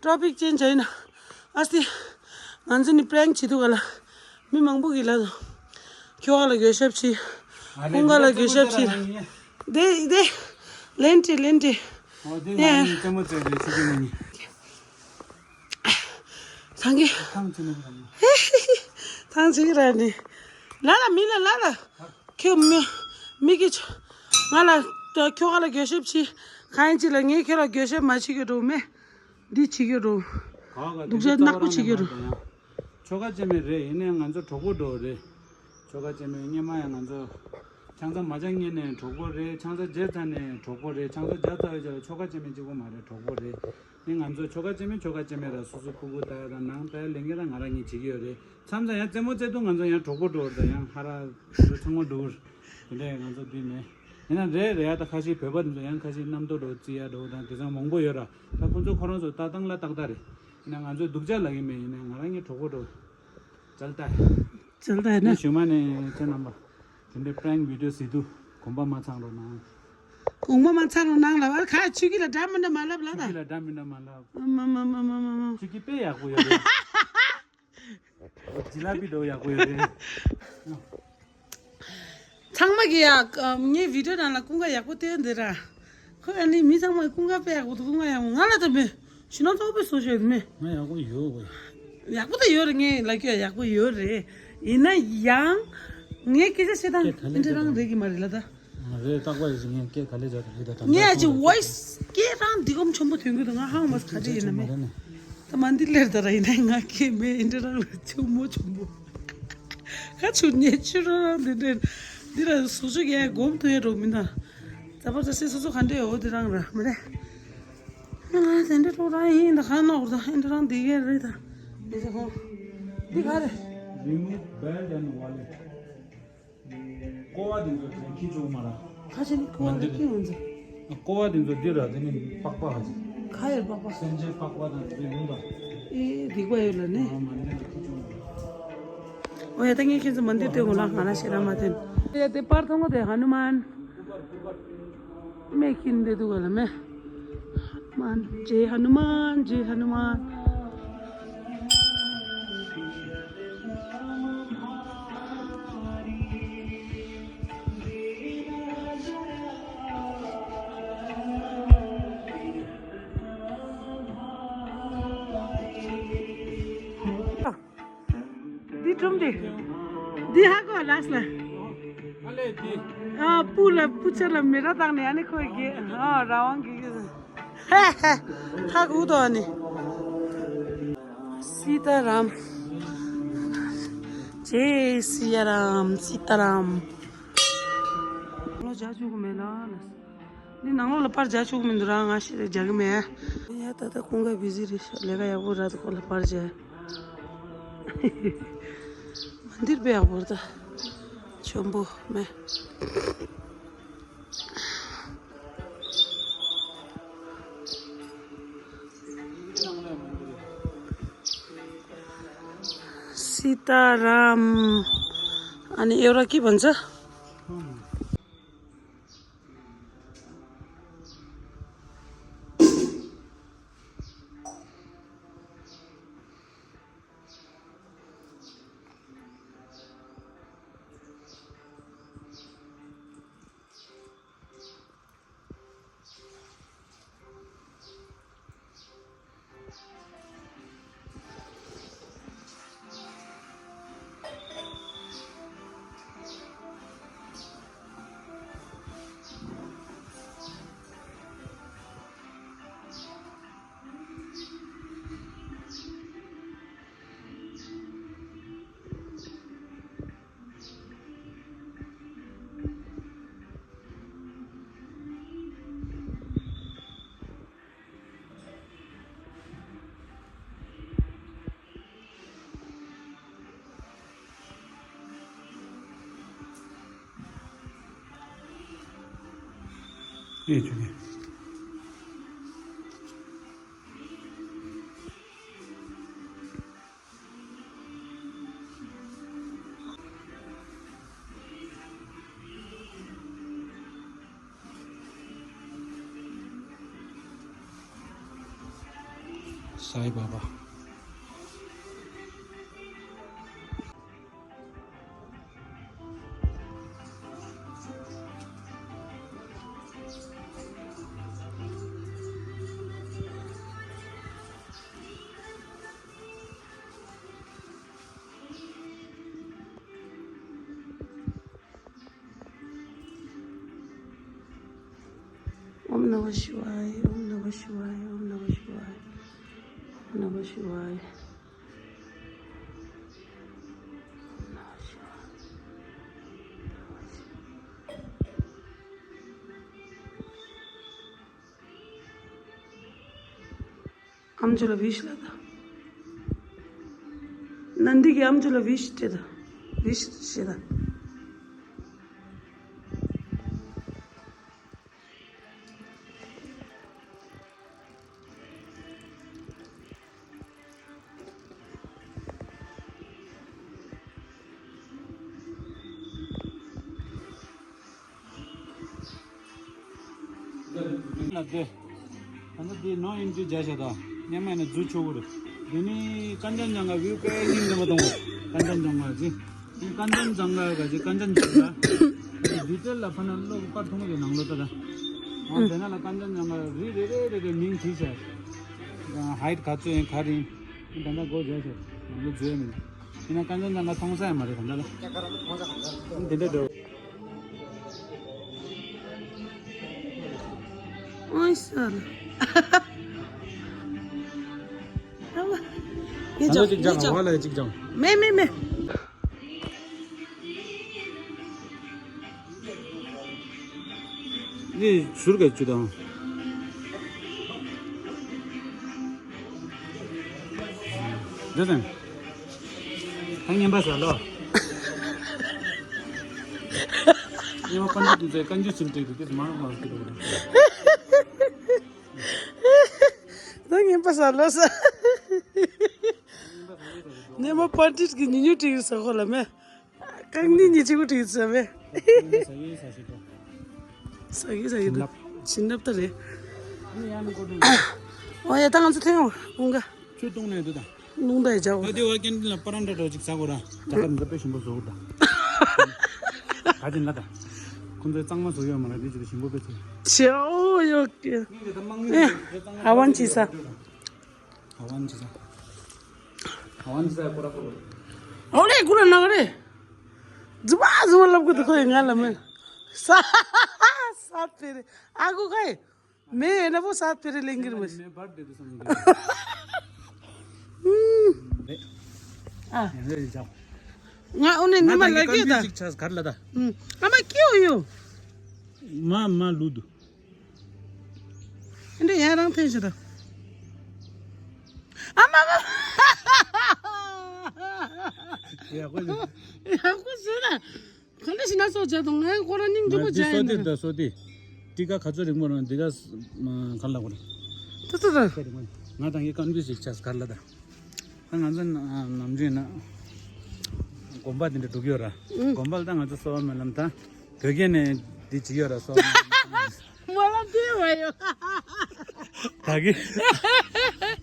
ཊོ་པིག་ཅེན་ཇི་ཡིན་ན། ཨ་སྟི། ང་ཚོ་ནི་པྲེང་བྱེད་འདུག་ག་ལ། མི་མང་པོ་གིས་ལབ་འདུག་ཁྱོ་ག་ལ་གྱོད་བཤད་བྱེད། ཁོང་ག་ལ་གྱོད་བཤད་བྱེད། དེ་དེ། ལན་ཏི་ལན་ཏི། ཨོ་དེ་ང་ཡིན་ལྟད་མོ་བཙལ་བའི་ཆུ་རྒྱུན་ནི། ཐང་གི། ཐང་ཆུ་ནི་རང་། ཐང་ཆུ་ར་ནི། ལ་ལ་མི་ལ་ལ་ལ། ཁྱོད་མི། མི་གི་ཆུ། ང་ལ། ཁྱོ་ག་ལ་གྱོད་བཤད་བྱེད། གང་ཡིན་ཅི་ལ་ངས་ཁྱོད་ལ་གྱོད་བཤད་མ་བྱེད་གི་འགྲོ་མེད། འདི་བྱེད་གི་འགྲོ། ག་ག་འདུག་ཅག་ནག་པོ་བྱེད་ཀྱི་རེད། ཆོ་ག་ཅན་མེད་རེད་ཡིན་ནའི་ང་ཚོ་གྲོགས་པོ་འགྲོ་རེད། ཆོ་ག་ཅན་མེད་སྔན་མ་ཡང་ང་ཚོ། ཆང་ས་མ་བཅག་སྔོན་ནས་གྲོགས་པོ་རེད། ཆང་ས་བརྗེས་ཚར་ནས་གྲོགས་པོ་རེད། ཆང་ས་བརྒྱབ་ཚར་བའི་རྗེས་ལ་ཆོ་ག་ཅན་མེད་གཅིག་པོ་མ་རེད་གྲོགས་པོ་རེད། ནི་ང་ཚོ་ཆོ་ག་ཅན་མེད་ཆོ་ག་ཅན་མེད་ར་སོ་སོ་ཕྲུ་གུ་ལྟ་ཡ་དང་ནང་ལྟ་ཡ་ལས་འགན་ར་ང་རང་གཉིས་བྱེད་ཀྱི་ཡོད་རེད། མཚམས་མཚམས་ཡང་རྩེད་མོ་རྩེ་དུས་ང་ཚོ་ཡང་གྲོགས་པོ་འགྲོ་རེད་ད་ཡང་ཧ་ར་ཚང་མ་འགྲོ་གི་རེད། དེ་འདྲས་ང་ཚོ་འདི་མེད། ཡིན་ན་རེད་རེད་ཡ་ད་ཁ་ཤས་བོད་པ་འདི་ཚོ་ཡང་ཁ་ཤས་རྣམ་རྟོག་འགྲོ་རྩི་ཡ་འགྲོ་དང་དེ་ཚང་མང་པོ་ཡོད་ར། ད་ཁོ་ཚོ་ཁོ་རང་ཚོ་ལྟ་སྟངས་ལ་ཏག་ཏག་རེད། ཡིན་ན་ང་ཚོས་སྡུག་ཅག་ལབ་ཀྱི་མེད། ཡིན་ན་ང་རང་གི་གྲོགས་པོ་འགྲོ། ཅལ་ཏ། ཅལ་ཏ་ཡིན་ན། ཞུ་མ་ནས་ཁྱེད་རྣམ་པ། དེ་འདྲའི་པྲེང་བི་ཌིའོ་གཟིགས་དུས་དགོངས་པ་མ་ཚང་རོགས་གནང་། དགོངས་པ་མ་ཚང་རོགས་གནང་ལབ་ཨ་ཁ་ཆུ་ཀི་ལ་འདྲ་མི་འདྲ་མ་ལབ་ལ་ད། ཆུ་ཀི་ལ་འདྲ་མི་འདྲ་མ་ལབ། མ་མ་མ་མ་མ་མ། ཆུ་ཀི་དཔེ་ཡག་པོ་ཡོད་རེད། ཇི་ལ་པི་འདྲ་ཡག་པོ་ཡོད་རེད། ཚང་མ་གི་ཡ། ངའི་བི་ཌིའོ་ནང་ལ་ཀུན་དགའ་ཡག་པོ་བསྟན་འདི་ར། ཁོ་ཨ་ནི་མི་ཚང་མ་ཀུན་དགའ་དཔེ་ཡག་པོ་འདུག་ཀུན་དགའ་ཡག་པོ་ང་ལ་ད་མེད། ཞུ་ན་ཐོག་པའི་བཟོ་བྱོས་མེད། ང་ཡག་པོ་ཡོད་གོ། ཡག་པོ་ད་ཡོད་རེད་ངས་ལབ་ཀྱི་ཡག་པོ་ཡོད་རེད། ཡིན་ན་ཡང་། ངའི་སྐད་ཆ་བཤད་སྟངས་ཨིན་དྲ་རང་རེད་ཀྱི་མ་རེད་ལ་ད། རེད་རྟག་པར་ཡིན་ངས་སྐད་ག་ལེ་བྱ་དང་རེད་ད། ངས་ཨ་ཅེ་ཝོ་ཡིས་སྐད་རང་འདི་གོམ་ཆེན་པོ་ཐོན་གི་འདུག་ང་ཧང་མ་ག་འདྲ་ཡིན་ན་མེད། ད་མ་འདི་ལེར་ད་ར་ཡིན་ན་ང་སྐད་མེད་ཨིན་དྲ་རང་ལ་ཆུ་མོ་ཆེན་པོ། ཁ་ཆུ་ཉེ་ཆུ་རང་རང་འདི་འདྲ། འདི་ལ་སོ་སོ་གས་གོམ་ཐོན་ཡ་འགྲོ་མི་འདུག་ད་པར་ད་སེ་སོ་སོ་ག་འདྲ་ཡོད་འོ་འདི་རང་ར་མ་རེད། ཨ་དེ་འདྲ་ལོ་རང་ཡིན་ད་ག་ནོག་ད་ཨིན་དྲ་རང་འདི་གས་རེད་ད། འདི་ཚོ་ཧོ། འདི་ག་རེད། Remove belt and wallet. ཀོ་བ་དེ་ཚོ་དེ་ཁྱི་བཅུག་མ་ར། ཁ་ཆེ་ནི་ཀོ་བ་ལ་ཁྱི་ཡོང་ཚེ། ཀོ་བ་དེ་ཚོ་འདི་ར་དེ་ནི་པགས་པ་ཧ་ཅི། ཁ་ཡར་པགས་པ། སེམས་ཅན་པགས་པ་དང་དེ་ཚོ་ཡོང་ད། ཨེ་སྡིག་པ་ཡོད་ལ་ནི། ཨ་མ་འདི་ལ་ཁྱི་བཅུག་མ་ར། ཨོ་ཡ་ད་ངས་ཁྱེད་ཚོ་མ་འདིར་སྟོན་གོ་ལ་ང་ལ་ཤེས་ར་མ་ཐོན། ཡ་དེ་པར་ཐོང་གོ་དེ་ཧ་ནུ་མན། མེ་ཁྱིན་དེ་འདུག་ག་ལ་མེ། མན་ཇེ་ཧ་ནུ་མན་ཇེ་ཧ་ནུ་མན། ཀྲུམ་དེ། འདི་ཧ་གོ་ལགས་ལ། ཨ་ལས་འདི། ཨ་སྤུ་ལ་སྤུ་ཆ་ལ་མི་ར་བཏང་ནས་ཨ་ནི་ཁོས་གི་ཨ་ར་ཝང་གི། ཧ་ཧ། ཧ་གོ་དོ་ཨ་ནི། སི་ཏཱ་རམ། ཇེ་སི་ཡ་རམ། སི་ཏཱ་རམ། ལོ་བྱ་བཅུག་མེད་ལ་ལ། འདི་ནང་ལོགས་ལ་པར་རྒྱག་བཅུག་མི་འདུག་ར། ང་ཤི་རེ་རྒྱག་གི་མེད། ཡ་ད་ལྟ་ཁོང་ག་བི་ཟི་རེད་ཤག་ལས་ཀ་ཡག་པོ་ར། ད་ཁོ་ལ་པར་རྒྱག་མ་འདིར་དཔེ་ཡག་པོ་རེད་ད། ཆོན་པོ་མེ། སི་ཏཱ་རམ། ཨ་ནི་ཨེ་ར་ཀི་བན་ཛ། ཡེ་ཆུ་ནི། Sai Baba. ॐ नमः शिवाय, ॐ नमः शिवाय, ॐ नमः शिवाय, ॐ नमः शिवाय। ཨམ་ཅོག་ལ་ཝིཤ་ལ་ད། ནན་དི་གི་ཨམ་ཅོག་ལ་ཝིཤ་སྤྲད་ད། ཝིཤ་བྱེད་ད། ལ་དེ། ད་ནི་དེ་ནོ་ཨེན་ཊི་རི་བྱས་ཤག་ད། སྙན་མ་ཡིན་ན་འཛུལ་ཆོག་གི་རེད། དེ་ནི་ཀན་ཅན་ཇང་ག་བིའུ་དཔེ་སྙིང་རྗེ་མོ་གཏོང་གི། ཀན་ཅན་ཇང་ག་ཅི། དེ་ཀན་ཅན་ཇང་ག་ག་ཅི། ཀན་ཅན་ཇང་ག། དེ་ཌི་ཊེལ་ལ་ཕ་ན་ལོག་པར་མཐོང་གི་ནང་ལོ་ད་ད། ཨ་དེ་ན་ལ་ཀན་ཅན་ཇང་ག་རི་རེ་རེ་རེ་རེ་མིང་བྲིས་ཤག་ཧའེཊ་ག་ཚོད་ཡིན་ག་རེ་ཡིན། ད་ལྟ་སྒོ་རྒྱག་ཤག་ནང་ལོ་འཛུལ་ཡ་མིན། ཡིན་ན་ཀན་ཅན་ཇང་ག་མཐོང་ས་ཡང་མ་རེད་ད་ལྟ་ལ། འདི་འདྲ་འགྲོ། ཨོ་ཡ་ས་ལ། ངས་ད་ལྟ་ཅིག་ཅང་ངས་ཅང་། ང་ལ་ཅིག་ཅང་། མེ་མེ་མེ། ནི་ཟུར་ག་བཅུ་དང་། འདི་དང་། ད་ངན་པ་ཟ་ལོ། ངན་པ་པན་ཏི་ཏི་ཚེ་བཀའ་འགྱུར་ཚུན་བྲིས་འདུག་དེ་མང་མང་ཟེར་འདུག་ད་ངན་པ་ཟ་ལོ་ས། ངན་པ་པན་ཏི་ཏི་གི་ཉུ་ཉུ་བྲིས་ཟ་ཁོ་ལ་མེ། རྐང་གཉིས་གཉིས་གཅིག་པུ་བྲིས་ཚར་བས། ས་གི་ས་གི་ད། ས་གི་ས་གི་ད། བྱིན་རླབས་ད་རེད། ཨ་ནི་ཡང་ནི་ཀོ་ཏུ། ཨོ་ཡ་ད་ང་ཚོ་ཐེངས་འོང་ག་ཆུ་བཏུང་ནས་འདུག་ད། རླུང་ད་ཡ་བྱ་འོ། ད་དེ་བ་ཀན་ཏིན་ལ་པ་རན་ཏྲ་འདྲ་ཅིག་ཟ་དགོས་ར། ད་ག་འདི་དཔེ་ཞིམ་པོ་བཟོ་གི་ད། ད་ཅི་ན་ད། ཁོང་ཚོས་གཙང་མ་བཟོ་ཡོད་མ་རེད། འདི་ཅིག་ཞིམ་པོ་དཔེ་ཚོས། ཆེའོ་ཡོ་ཀེ། ཨ་ཝན་ཅི་ས། ཨ་ཝན་ཅི་ས། ཨ་ཝན་ཅི་ས་ཀོ་ར་ཀོ་ར། ཨོ་ལེ་ཀུ་ར་ན་ག་རེ། ཛི་བ་ཛི་བ་ལབ་གི་འདུག་ཁོ་ཡི་ང་ལ་མེ། ས་ས་ཕེ་རེ་ཨ་ཁུ་ཁ་ཡི་མེ་ཡིན་ན་པོ་ས་ཕེ་རེ་ལེན་གི་རེད་མོ་ཤི། ཨ་ང་ཨོ་ནེ་ནི་མ་ལ་གི་ད་ཅིག་ཆ་གར་ལ་ད། ཨ་མ་ཀི་ཡོ་ཡོ། མ་མ་ལུ་དུ། འདི་ཡང་རང་འཐེན་ཞིག་དང་། ཨ་མ་མ། ཡག་པོ་ཞིག་ཡག་པོ་ཞིག་ན། ག་འདྲ་ཞིག་ན་སོ་བྱ་དང་ང་ཁོ་རང་སྙིང་རྗེ་པོ་བྱ་ཡིན་ན། སོ་ཏི་ད་སོ་ཏི། ཏི་ཀ་ག་ཚོད་རིང་པོ་རང་འདི་ག་ག་ལ་གོ་ར། ཏི་ཏི་ད། ང་དང་གི་ཀོན་ཕི་ཡུ་སི་ཞིག་ཆགས་གར་ལ་ད། ད་ང་ཚོ་ནམ་རྒྱུན་ན་དགོན་པ་འདི་འདྲ་འགྲོ་གི་ཡོད་ར། དགོན་པ་ལ་ད་ང་ཚོ་གསོལ་བ་སྨོན་ལམ་ད་བོད་སྐད་ནས་འདི་བྱེད་ཡོད་ར་གསོལ་བ་སྨོན་ལམ། སྨོན་ལམ་དེ་བ་ཡོད། ད་གི་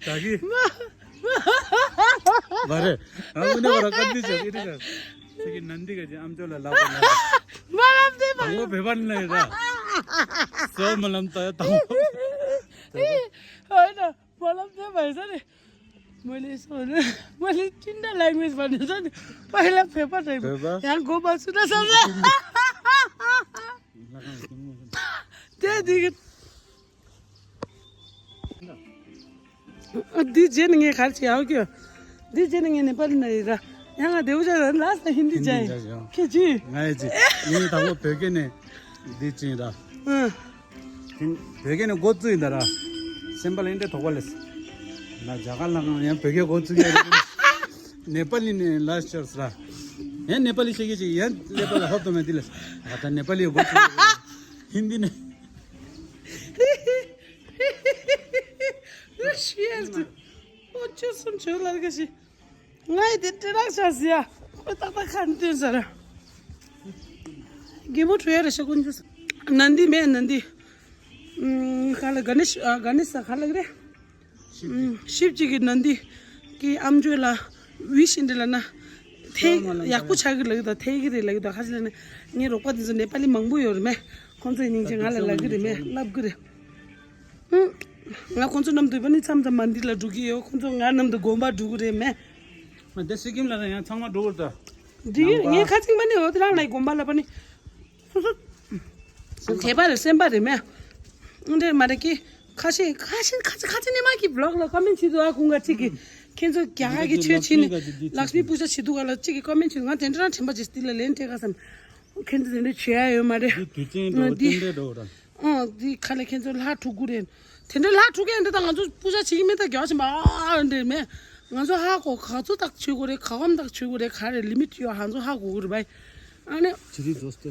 ད་གི་མ་རེད། ཨ་ངུ་ནས་བར་བཀའ་འདྲི་བྱ་ཨི་རི་ཟེར། ཁྱེད་ཀྱི་ནན་དི་ག་ཅི་ཨམ་ཅོག་ལ་ལབ་དགོས་ལབ། སྨོན་ལམ་དེ་བ་དང་པོ་ཡོད། བོད་པ་ནས་ར། གསོལ་བ་སྨོན་ལམ་ད་ཡ་དང་པོ། ཧོ་ན། སྨོན་ལམ་དེ་བ་ཡོད་ས་རེད། མོ་ལེ་སོ་ནི་མོ་ལེ་ཅི་འདྲ་ལེང་གུ་ཨེཇ་བ་ནི་ས་ནི་པ་ལ་བོད་པ་རེད། བོད་པ། ཡང་དགོན་པ་སུ་འདྲ་ས་རེད། དེ་འདི་གི་འདི་རྗེས་ནི་ངས་གར་ཅི་ཡག་གི་འདི་རྗེས་ནི་ངས་ནེ་པ་ལི་ན་ཡི་ར། ཡང་ང་དེའུ་ཅག་ལ་ལ་ས་ཧིན་དི་ཅག་ཡིན། ཁྱེད་ཅི། ང་ཡི་ཅི། ངས་དང་པོ་བོད་སྐད་ནས་འདི་ཅི་ཡིན་ར། ཨ། དེ་བོད་སྐད་ནས་འགོ་བཙུགས་ཡིན་ད་ར། སེམས་པ་ལ་འདྲ་དོགས་པ་ལས། ང་རྒྱ་གར་ལ་ཡང་བོད་སྐད་འགོ་བཙུགས་ཡ་རེད། ནེ་པ་ལི་ནས་ལ་ཤར་སྲ། ཡང་ནེ་པ་ལི་ཤེས་ཀྱི་ཅིག་ཡང་ནེ་པ་ལ་ཧོབ་ཏོ་མེད་དེ་ལས། ད་ནེ་པ་ལི་འགོ་བཙུགས་ཡ་རེད། ཧིན་དི་ནས། ཤི་ཡ་རེད། ཨོ་ཆོ་སུམ་ཆོ་ལར་ག་ཤི། ང་ཡི་དེ་སྤྲེལ་རག་ཆགས་ཟེར་ཡ། ཁོས་ཏག་ཏག་ཁ་ནས་སྟོན་ཟེར། རྒན་མོ་བྲོས་ཡ་རེ་ཤ་ཀུན་ཆུ་ས། ནན་དི་མེད་ནན་དི། ཨུམ། ག་ལ་ག་ནེ་ཤ་ཨ་ག་ནེ་ས་ག་ལ་གི་རེད། ཤིབ་ཅིག་གི་ནན་དི་གི་ཨམ་ཅོག་ལ་ཝི་ཤིན་དི་ལ་ན། ཐེ་ཡག་པོ་ཆགས་གི་ལ་གི་ད་ཐེ་གི་རེད་ལ་གི་ད་ཁ་ཅིག་ལ་ནི་ངའི་རོགས་པ་དེ་ཚོ་ནེ་པ་ལི་མང་པོ་ཡོད་རེད་མེ། ཁོང་ཚོའི་སྙིང་རྗེ་ང་ལ་ལ་གི་རེད་མེ་ལབ་གི་རེད། ཧུམ། ང་ཁོང་ཚོ་ནམ་དུ་བ་ནི་མཚམས་མཚམས་མ་འདི་ལ་འགྲོ་གི་ཡོད། ཁོང་ཚོ་ང་ནམ་དུ་དགོན་པ་འགྲོ་གི་རེད་མེ། མ་དེ་སི་ཀིམ་ལ་ན་ཡང་ཚང་མ་འགྲོ་གི་རེད་ད། འདི་ངའི་ཁ་ཚིག་མ་ནི་འོ་དེ་རང་ལ་དགོན་པ་ལ་པ་ནི། སོ་སོ། དད་པ་རེད་སེམས་པ་རེད་མེ། འདྲེ་མ་རེད་ཀི། ཁ་ཤས་ཁ་ཤས་ཁ་ཤས་ཁ་ཤས་ནི་མ་གི་བི་ལོག་ལ་ཀོ་མེན་བྱེད་འདུག་ཨ་ཁུང་ག་ཅིག་གི། ཁྱེད་ཚོ་རྒྱ་གར་གི་ཆོས་བྱེད་ནི། ལག་མི་པུ་ཤ་བྱེད་འདུག་ག་ལ་ཅིག་གི་ཀོ་མེན་བྱེད་ང་དེ་འདྲ་དྲན་པ་ཅིག་སྟི་ལ་ལན་སྤྲད་ག་བསམ། ཁྱེད་ཚོ་དེ་འདྲ་བྱེད་ཡ་ཡོད་མ་རེད། འདི་དུས་ཆེན་འགྲོ་འདི། རྟེན་འབྲེལ་འགྲོ་ར། ཨང་འདི་ཁ་ལ་ཁྱེད་ཚོ་ལྷ་ཕྲུ་གུ་རེད། དེ་འདྲ་ལྷ་ཕྲུ་གུ་ཡང་འདི་དང་ང་ཚོ་པུ་ཤ་བྱེད་ཀྱི་མེད་ད་རྒྱག་བཞིན་པ་ཨ་འདྲེ་མེད། ང་ཚོ་ཧ་གོ་ག་ཚོད་དག་བྱེད་དགོས་རེད་ག་བམ་དག་བྱེད་དགོས་རེད་ག་རེ་ལི་མིཊ་ཡོད་ཧ་ཚོ་ཧ་གོ་གི་རེད་བ། ཨ་ནི། ཇི་རི་ཛོ་སྟེ།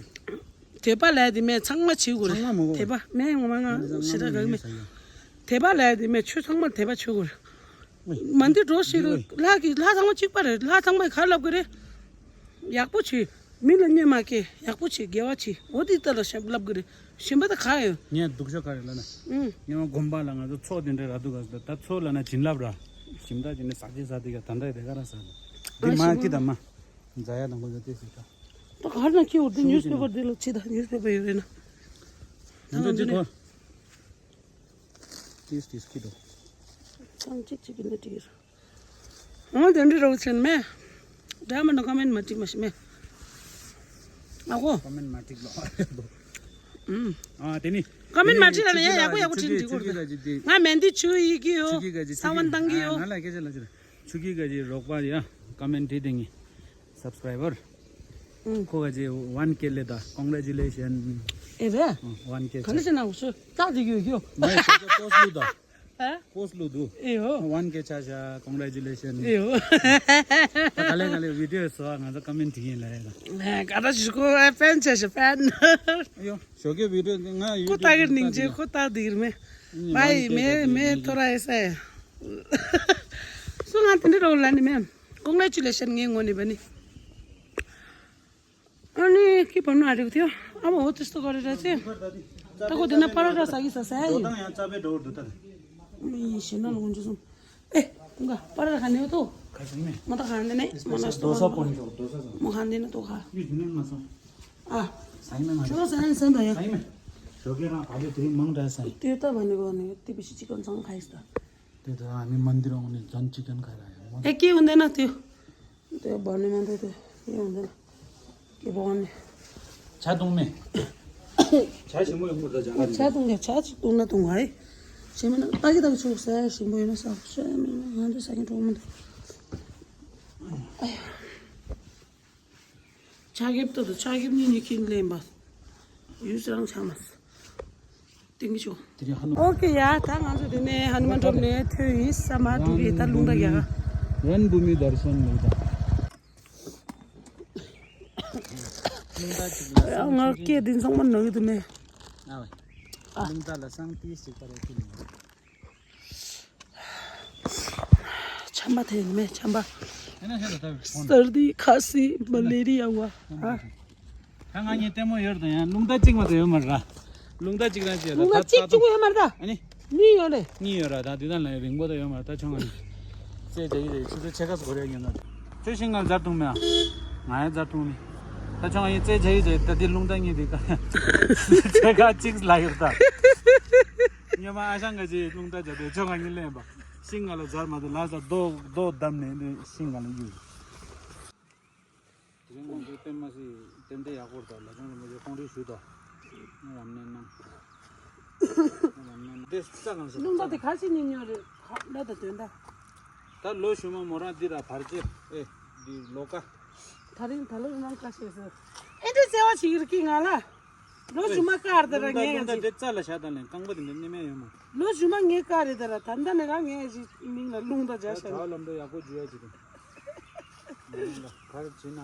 དད་པ་ལས་དེ་མེད་ཚང་མ་བྱེད་དགོས་རེད། ཚང་མ་མོ། དད་པ་མེད་ངོ་མ་ང་ང་ཞེ་དྲག་ག་གི་མེད། ང་ང་ང་ང་། དད་པ་ལས་དེ་མེད་ཆོས་ཚང་མ་དད་པ་བྱེད་དགོས་རེད། མ་འདི་འགྲོ་ཞིག་ལྷ་གི་ལྷ་ཚང་མ་གཅིག་པ་རེད། ལྷ་ཚང་མས་ག་ལབ་གི་རེད། ཡག་པོ་བྱོས། མི་ལ་གནོད་མ་སྐྱེལ། ཡག་པོ་བྱོས། དགེ་བ་བྱོས། འོ་དེ་ལྟ་ལ་ཞབས་ལབ་གི་རེད། གཞན་པ་ད་ག་ཡོད། ངས་སྡུག་ཤོས་ག་རེ་ལབ་ན། ཨུམ། ངས་མ་དགོན་པ་ལ་ང་ཚོ་ཚོགས་དེ་འདྲ་ར་འདུག་ག་ད་ཚོགས་ལབ་ན་བྱིན་རླབས་ར། ཞིམ་ད་བྱིན་ནས་ཟ་ཅི་ཟ་དེ་ག་ད་འདྲ་དེ་ག་ར་ཟ། འདི་མ་ཀི་ད་མ། ཛ་ཡ་དང་ཁོ་ཚོ་དེ་ཟེར་ད། ད་ག་རེ་ན་ཁྱེད་འོ་དེ་ཉུས་པེ་པར་དེ་ལ་ཅི་ད་ཉུས་པེ་པར་ཡོད་རེད་ན། ང་ཚོ་འདི་ཁོ། ཏིས་ཏིས་ཀི་འགྲོ། ཚང་གཅིག་གཅིག་གི་འདི་འགྲིག་རེད། འོ་དེ་འདྲ་རོགས་ཆེན་མེ། འདྲ་མ་ན་ཀོ་མེན་མ་ཀྲིག་མ་ཤི་མེ། ཨ་ཁོ། ཀོ་མེན་མ་ཀྲིག་ལོ། ཨུམ། ཨ་དེ་ནི། ཀོ་མེན་མ་ཀྲིག་ལ་ཡ་ཡག་པོ་ཡག་པོ་ཅིག་འགྲིག་གོ། ང་མེན་དི་ཆུ་ཡི་གི་ཡོ། ས་བོན་བཏང་གི་ཡོ། ང་ལ་སྐད་ཆ་ལ་ཅི་ཆུ་གི་ག་ཅི་རོགས་པ་ཡ་ཀོ་མེན་ཀྲིག་དེ་ངི། སབ་སི་ཀ་རའི་བར། ཨུམ། ཁོ་ག་ཅི་ཝན་ཀེ་ལེ་ད། ཀོང་གྲེ་ཅུ་ལེ་ཤན། ཨེ་རེད། ཝན་ཀེ་ག་ནས་ཆ་ན་ཧུ་སུ་ཏག་ཏི་ཡོད་ཡོད། མ་ཡི་ཁོ་ཚོ་པོ་སི་ལུ་ད། ཨ། པོ་སི་ལུ་དུ། ཨེ་ཡོ། ཝན་ཀེ་ཆ་ཤ་ཀོང་གྲེ་ཅུ་ལེ་ཤན། ཨེ་ཡོ། ད་ག་ལེ་ག་ལེ་བི་ཌི་ཡོ་སོ་ང་ཚོ་ཀོ་མེན་ཊི་ཡིན་ལ་ཡ་ད། ཨ་ག་ད་ཞུ་ཁོ་ཨེ་ཕེན་ཆ་ཤ་ཕེན། ཨེ་ཡོ་ཞོགས་ཀའི་བི་ཌི་ཡོ་ང་ཡུ་ཁོ་ཊུབ་ཏག་གི་ནིང་ཅེ་ཁོ་ཏག་དིར་མེ། མ་ཡི་མེ་མེ་ཐོ་ར་ཨེ་སེ། སུ་ང་དེ་འདྲ་རོ་ལ་ནི་མེ། ཀོང་གྲེ་ཅུ་ལེ་ཤན་ངའི་ངོས་ནས་བ་ནི། ཨ་ནི་ཁྱི་བབས་ན་རིག་ཐེ། ཨ་མ་འོ་ཏི་སྟོ་ག་རེ་ར་ཚེ། ད་ཁོ་དེ་ན་པ་ར་ར་ས་གི་ས་ས་ཡ་ཡིན། ཡང་རྩ་བའི་འགྲོ་འདུག་ད། མི་ཞེ་ན་ལོ་འཇུ་སོང་། ཨེ་ཀུན་དགའ་པ་ར་ག་ནས་ཡོད་དོ། ག་ཟིག་མེད། མ་ད་ག་ནས་ནས་མ་ན་སྟོ་ག་མོ་ག་འདི་ན་ཏོ་ག་ཡུ་ནི་མ་སོང་། ཨ་ས་ཡིན་མེད་མ་ཆོ་ས་ཡིན་སན་ད་ཡ། ས་ཡིན་མེད། ཞོགས་ཀས་རང་བ་ལེ་དེ་མང་འདྲ་ས་ཡིན། དེ་ད་བ་ནི་གོ་ནི་ཏི་པི་ཤི་ཅི་ཀོན་ཚང་ཁ་ཡིས་ད། དེ་ད་ཨ་ནི་མན་དི་རོང་ནི་ཛན་ཅི་ཀོན་ཁ་ར་ཡ་མོ། ཨེ་ཀི་འུན་དེ་ན་ཏི། དེ་བ་ནི་མ་འདུག་དེ་ཡོང་དེ་ན་སྐྱེ་བོ་ནི། ཇ་བཏུང་མེད། ཇ་ཞིམ་པོ་ཡོང་གི་རེད་ཇ་ང་ཇ་བཏུང་གི་ཇ་ཅིག་བཏུང་ན་བཏུང་ཨེ། ཞེ་མི་ན་ཏག་གི་ཏག་ཆུག་ས་ཞིམ་པོ་ཡོད་ན་ས་ཞེ་མི་ན་ང་ཚོ་ས་ཡིན་གྲོགས་མི་འདུག་ཨ་ཡ། ཆ་ཁེབས་ཏོ་དང་ཆ་ཁེབས་གཉིས་གཉིས་ཁྱེར་ལེན་པ། ཡུལ་ས་རང་ཆ་མ་སོ། ཏིང་ཞོ། དེ་རིང་ཧ་ནུ། ཨོ་ཀེ་ཡ། ད་ང་ཚོ་དེ་ནས་ཧ་ནུ་མན་གྲོམ་ནས་ཐོན་ཡིན་ས་མ་འགྲོ་གི་ད་རླུང་རྟ་རྒྱག་ག་རན་བུ་མི་དར་སོན་ལུག་དང་། རླུང་རྟ་ཅིག་ལ་ཡ་ང་སྐད་འདི་ཚང་མ་ནོར་གི་འདུག་ནས། ཨ་ཝེ། ཨ། རླུང་རྟ་ལ་སང་ཏིས་ཅིག་པར་ཡོད་ཀྱི་མིན། ཆམ་པ་དེ་ཡིན་མེད་ཆམ་པ། ཨེ་ན་ཧེ་ལ་ད་བོན། སར་དི་ཁ་སི་མ་ལེ་རི་ཡ་བ། ཨ། ད་ང་གཉིས་ལྟད་མོ་ཡོད་དང་ཡང་རླུང་རྟ་གཅིག་མ་གཏོགས་ཡོད་མ་རེད་ར། རླུང་རྟ་གཅིག་རང་བྱས་ལ་རླུང་རྟ་གཅིག་གཅིག་ཡོད་མ་རེད་ད། ཨ་ནི། གཉིས་ཡོད་རེད། གཉིས་ཡོད་ར་ད་དུས་ད་ལ་རིང་པོ་ད་ཡོད་མ་རེད་ད་ཆུང་ང་ནི། རྩེ་རྒྱག་གི་རེད་ཆུ་ཚོད་ཕྱེད་ཀ་ཙམ་འགོར་ཡ་ཡོད་ན། ཁྱོད་ཤིང་ང་ལ་ཛར་བཏུང་མེད་ཨ། ང་ཡང་ཛར་བཏུང་མེད། ད་ཆུང་ང་ཡིན་རྩེ་རྒྱག་གི་རེད་ད་འདི་རླུང་རྟ་གཉིས་འདི་ཀ་ཕྱེད་ཀ་གཅིག་ལ་ཡོད་ད། སྔོན་མ་ཨ་ཞང་ག་ཅིག་རླུང་རྟ་རྒྱག་དུས་ཆུང་ང་གཉིས་ལེན་པ། ཤིང་ང་ལ་ཛར་མ་དུ་ལ་ཟ་རྡོ་རྡོ་བསྡམས་ནས་འདི་ཤིང་ང་ལ་གཡུག་དེ་རིང་ང་ཚོའི་པད་མ་སི་རྟེན་འབྲེལ་ཡག་པོ་རེད་ད་ལ་ཆུང་རིན་པོ་ཆེ་ཁོང་ཁྲིད་ཞུས་དོ། ང་རམ་ནས་གནང་། ང་རམ་ནས་གནང་། དེ་ས་གང་ས་རླུང་རྟ་དེ་ག་ཚོད་ཉིན་ཉོ་རེད་ཧ་ལ་ད་དོན་ད། ད་ལོ་ཞུ་མ་མོ་རང་འདི་ར་བར་ཆད་ཨེ་འདི་ལོ་ཀ་ད་རིང་ད་ལོ་རང་ཀ་ཤེས་སོ། ཨེ་འདྲ་བརྩེ་བ་བྱེད་ཀྱི་རེད་ཀི་ང་ལ། ལོ་ཨེ། ཞུ་མ་ཀ་རེད་ད་ར་རླུང་རྟ་ངས་རླུང་རྟ་ཡང་དེ་རྩ་ལ་བཞག་ད་ལན་རྐང་པ་དེ་འདྲ་ནི་མེད་ཡོད་མ། ལོ་ཞུ་མ་ངས་ཀ་རེད་ད་ར་ད་ལྟ་ནས་རང་ངས་ཞིག་མིང་ལ་རླུང་རྟ་བརྒྱབ་ད་བཞག་གྲྭ་ལམ་འགྲོ་ཡག་པོ་འཇུ་ཡ་ཅིག་དང་། ང་རང་ལ་གར་བྱེད་ན་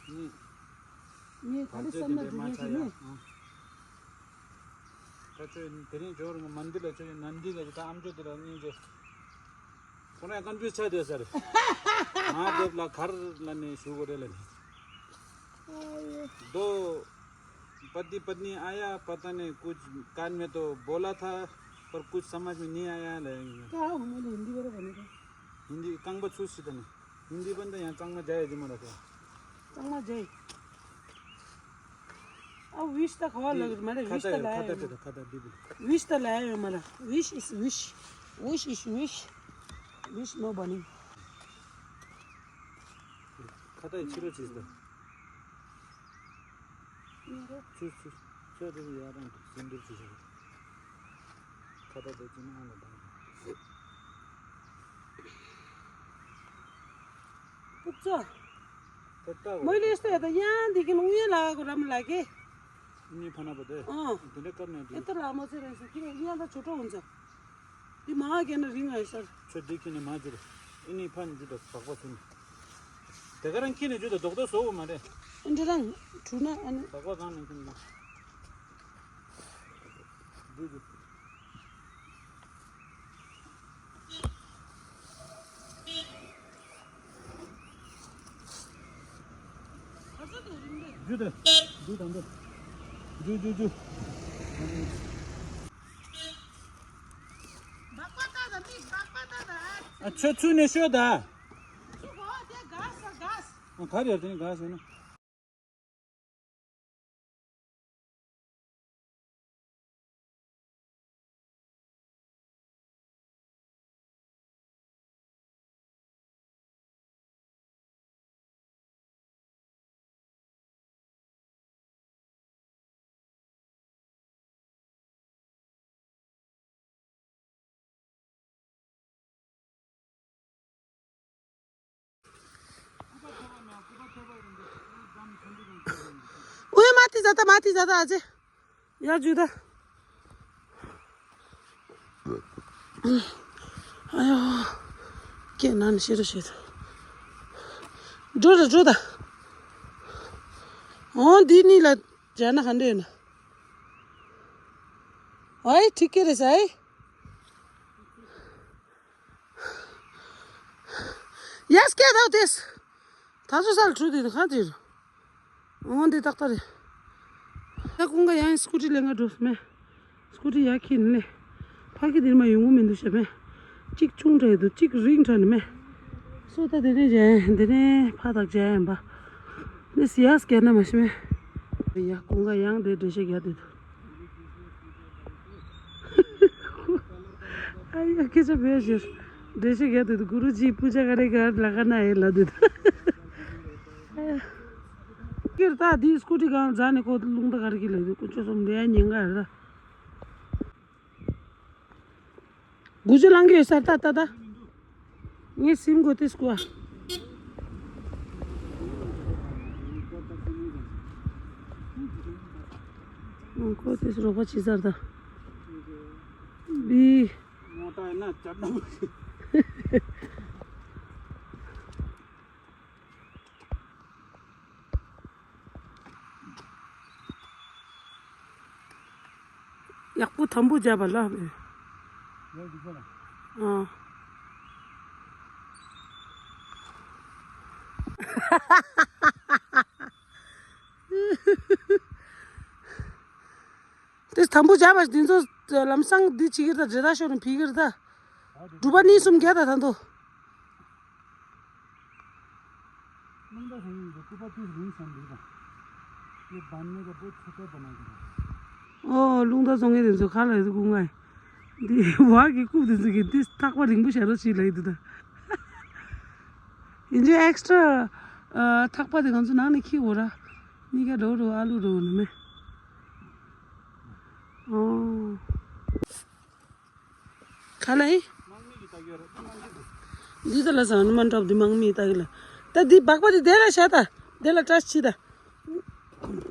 ནི། ངས་ག་རེ་བསམ་ན་འགྲིག་ངེས་ཀྱི་ནི། ད་ཁྱོད་དེ་རིང་འབྱོར་ང་མ་འདི་ལ་ཁྱོད་ནན་འདི་ལ་ད་ཨམ་ཅོག་དེ་ལ་སྙིང་རྗེ། ཁོ་རང་ཀན་ཕིའུ་ཆགས་བསྡད་ས་རེད། ང་དེབ་ལ་གར་ལ་ནས་ཞུ་དགོས་རེད་ལ་ནི། दो पति पत्नी आया पता नहीं कुछ कान में तो बोला था पर कुछ समझ में नहीं आया ले। क्या हुआ हिंदी वाला बने का हिंदी कांगबा छू सीता ने हिंदी बंद यहाँ चांगमा जाए जुमा रखा चांगमा जाए। अब विश त खवा लग मारे विश त लाया खाता खाता दीदी विश त लाया है मारा। Wish is wish, wish is wish, wish no बनी। खाता है छिरो चीज तो। चुस चुस चुस यार सिंदूर चुस खाता दे जिन्ना। पुग्छ। मैले यस्तो हेर्दा यहाँदेखि उयो लगाएको राम्रो लाग्यो। नि फना बदे अँ। यत्रो लामो चाहिँ रहेछ किन यहाँ त छोटो हुन्छ। त्यो महाज्ञान रिङ आयो सर। छोड्दै किन माजुर यिनी फन जुट भक्क छु नि। तेगरन किन जुट दोक्दो सो मारे। इन्टरन ठुना अनि भक्क गान किन। जुट। ཇུ་དང་། ཇུ་དང་འདུ། ཇུ་ཇུ་ཇུ། ཨ་ཆོ་ཚུ་ནས་ཤོད་ད། ཨ་ག་རེ་ཡར་དེ་ནས་ག་ཟེར་ན། उयो माथि जा त, माथि जा त अझै। या जुदा। आयो। के नानी सेरो सेरो। Draw the, draw the. अँ, दिनीलाई जान खाँदैन। है, ठिकै रहेछ है। यस, के दाउ त्यस? थाहा छ साल छु दिन कहाँ थियो? अँ, दे तख्ता रे। ད་ཀུན་དགའ་ཡང་སྐུ་ཊི་ལེན་ག་འགྲོ་སྨེ། སྐུ་ཊི་ཡར་ཁྱེར་ནས། ཕ་གི་འདིར་མ་ཡོང་གི་མི་འདུག་ཤེས་མེ། གཅིག་ཆུང་དྲགས་འདུག་གཅིག་རིང་དྲགས་ནི་མེ། སོ་ད་དེ་ནས་བྱས་དེ་ནས་ཕ་དག་བྱས་ཡིན་པ། ནི་སི་ཡ་སྐྱར་ན་མ་ཤེས་མེ། ཡ་ཀུན་དགའ་ཡང་དེ་འགྲེལ་བཤད་རྒྱག་དེ་འདུག་ཨ་ཡ་སྐད་ཆ་བས་ཞེས། འགྲེལ་བཤད་རྒྱག་དུས་གུ་རུ་ཇི་པུ་ཇ་ག་རེ་ག་ལ་ག་ན་ཡེ་ལ་དུས། ཀིར་ད་དེའི་སྐུ་ཊི་གང་ཛ་ནི་ཁོ་རླུང་རྟ་ག་རེ་གི་ལ་དུས་ཀུ་ཅོ་སོམ་དེ་ཡ་ཉེན་ག་རེ་ད། དགུ་བཅུ་ལང་གི་ཡོད་སར་ད་ད་ད། ངས་སིམ་གོ་ཏིས་ཀོ། ཨང་ཀོ་ཏིས་རོགས་པ་ཅི་སར་ད། བི། ཡག་པོ་དམ་པོ་བརྒྱབ་པ་ལ། ཨ། དེ་དམ་པོ་བརྒྱབ་པ་འདི་ཚོ་ལམ་སང་འདི་བྱེད་ཀྱི་རེད་ད། འདྲེ་ད་ཤོར་ནས་ཕི་གི་རེད་ད། སྒྲུབ་པ་གཉིས་གསུམ་བརྒྱབ་ད་ད་འདུག་རླུང་རྟ་ཟེར་མཁན་གྱི་སྐུད་པ་དེ་རིང་སོང་འདུག་དང་། དེ་བར་ནས་ཀ་པོ་ཆུ་ཚོད་པ་ན་གི་རེད། ཨོ་རླུང་རྟ་བཙོང་མཁན་དེ་ཚོ་ཁ་ལ་ཡོད་དགུ་ང་། འདི་བག་གི་རྐུབ་དེ་ཚོ་གི་འདི་ཐག་པ་རིང་པོ་བྱ་རོགས་བྱེད་ལ་ཡི་འདུག་ད། ཡིན་ཅི་ཨེག་སི་ཊ་ར་ཐག་པ་དེ་ང་ཚོ་ནང་ནས་འཁྱེར་འོ་ར། གཉིས་ཀ་འགྲོ་འགྲོ་ཨ་ལུ་འགྲོ་ནི་མེད། ཨོ། ག་ལ་ཡིན། འདི་ད་ལ་ས་ཧ་ནུ་མན་ཊོབ་འདི་དམག་མི་ལྟ་གི་ལ། ད་འདི་སྦག་པ་འདི་དེ་ལ་བཞག་ད། དེ་ལ་བཀྲ་ཤིས་ད།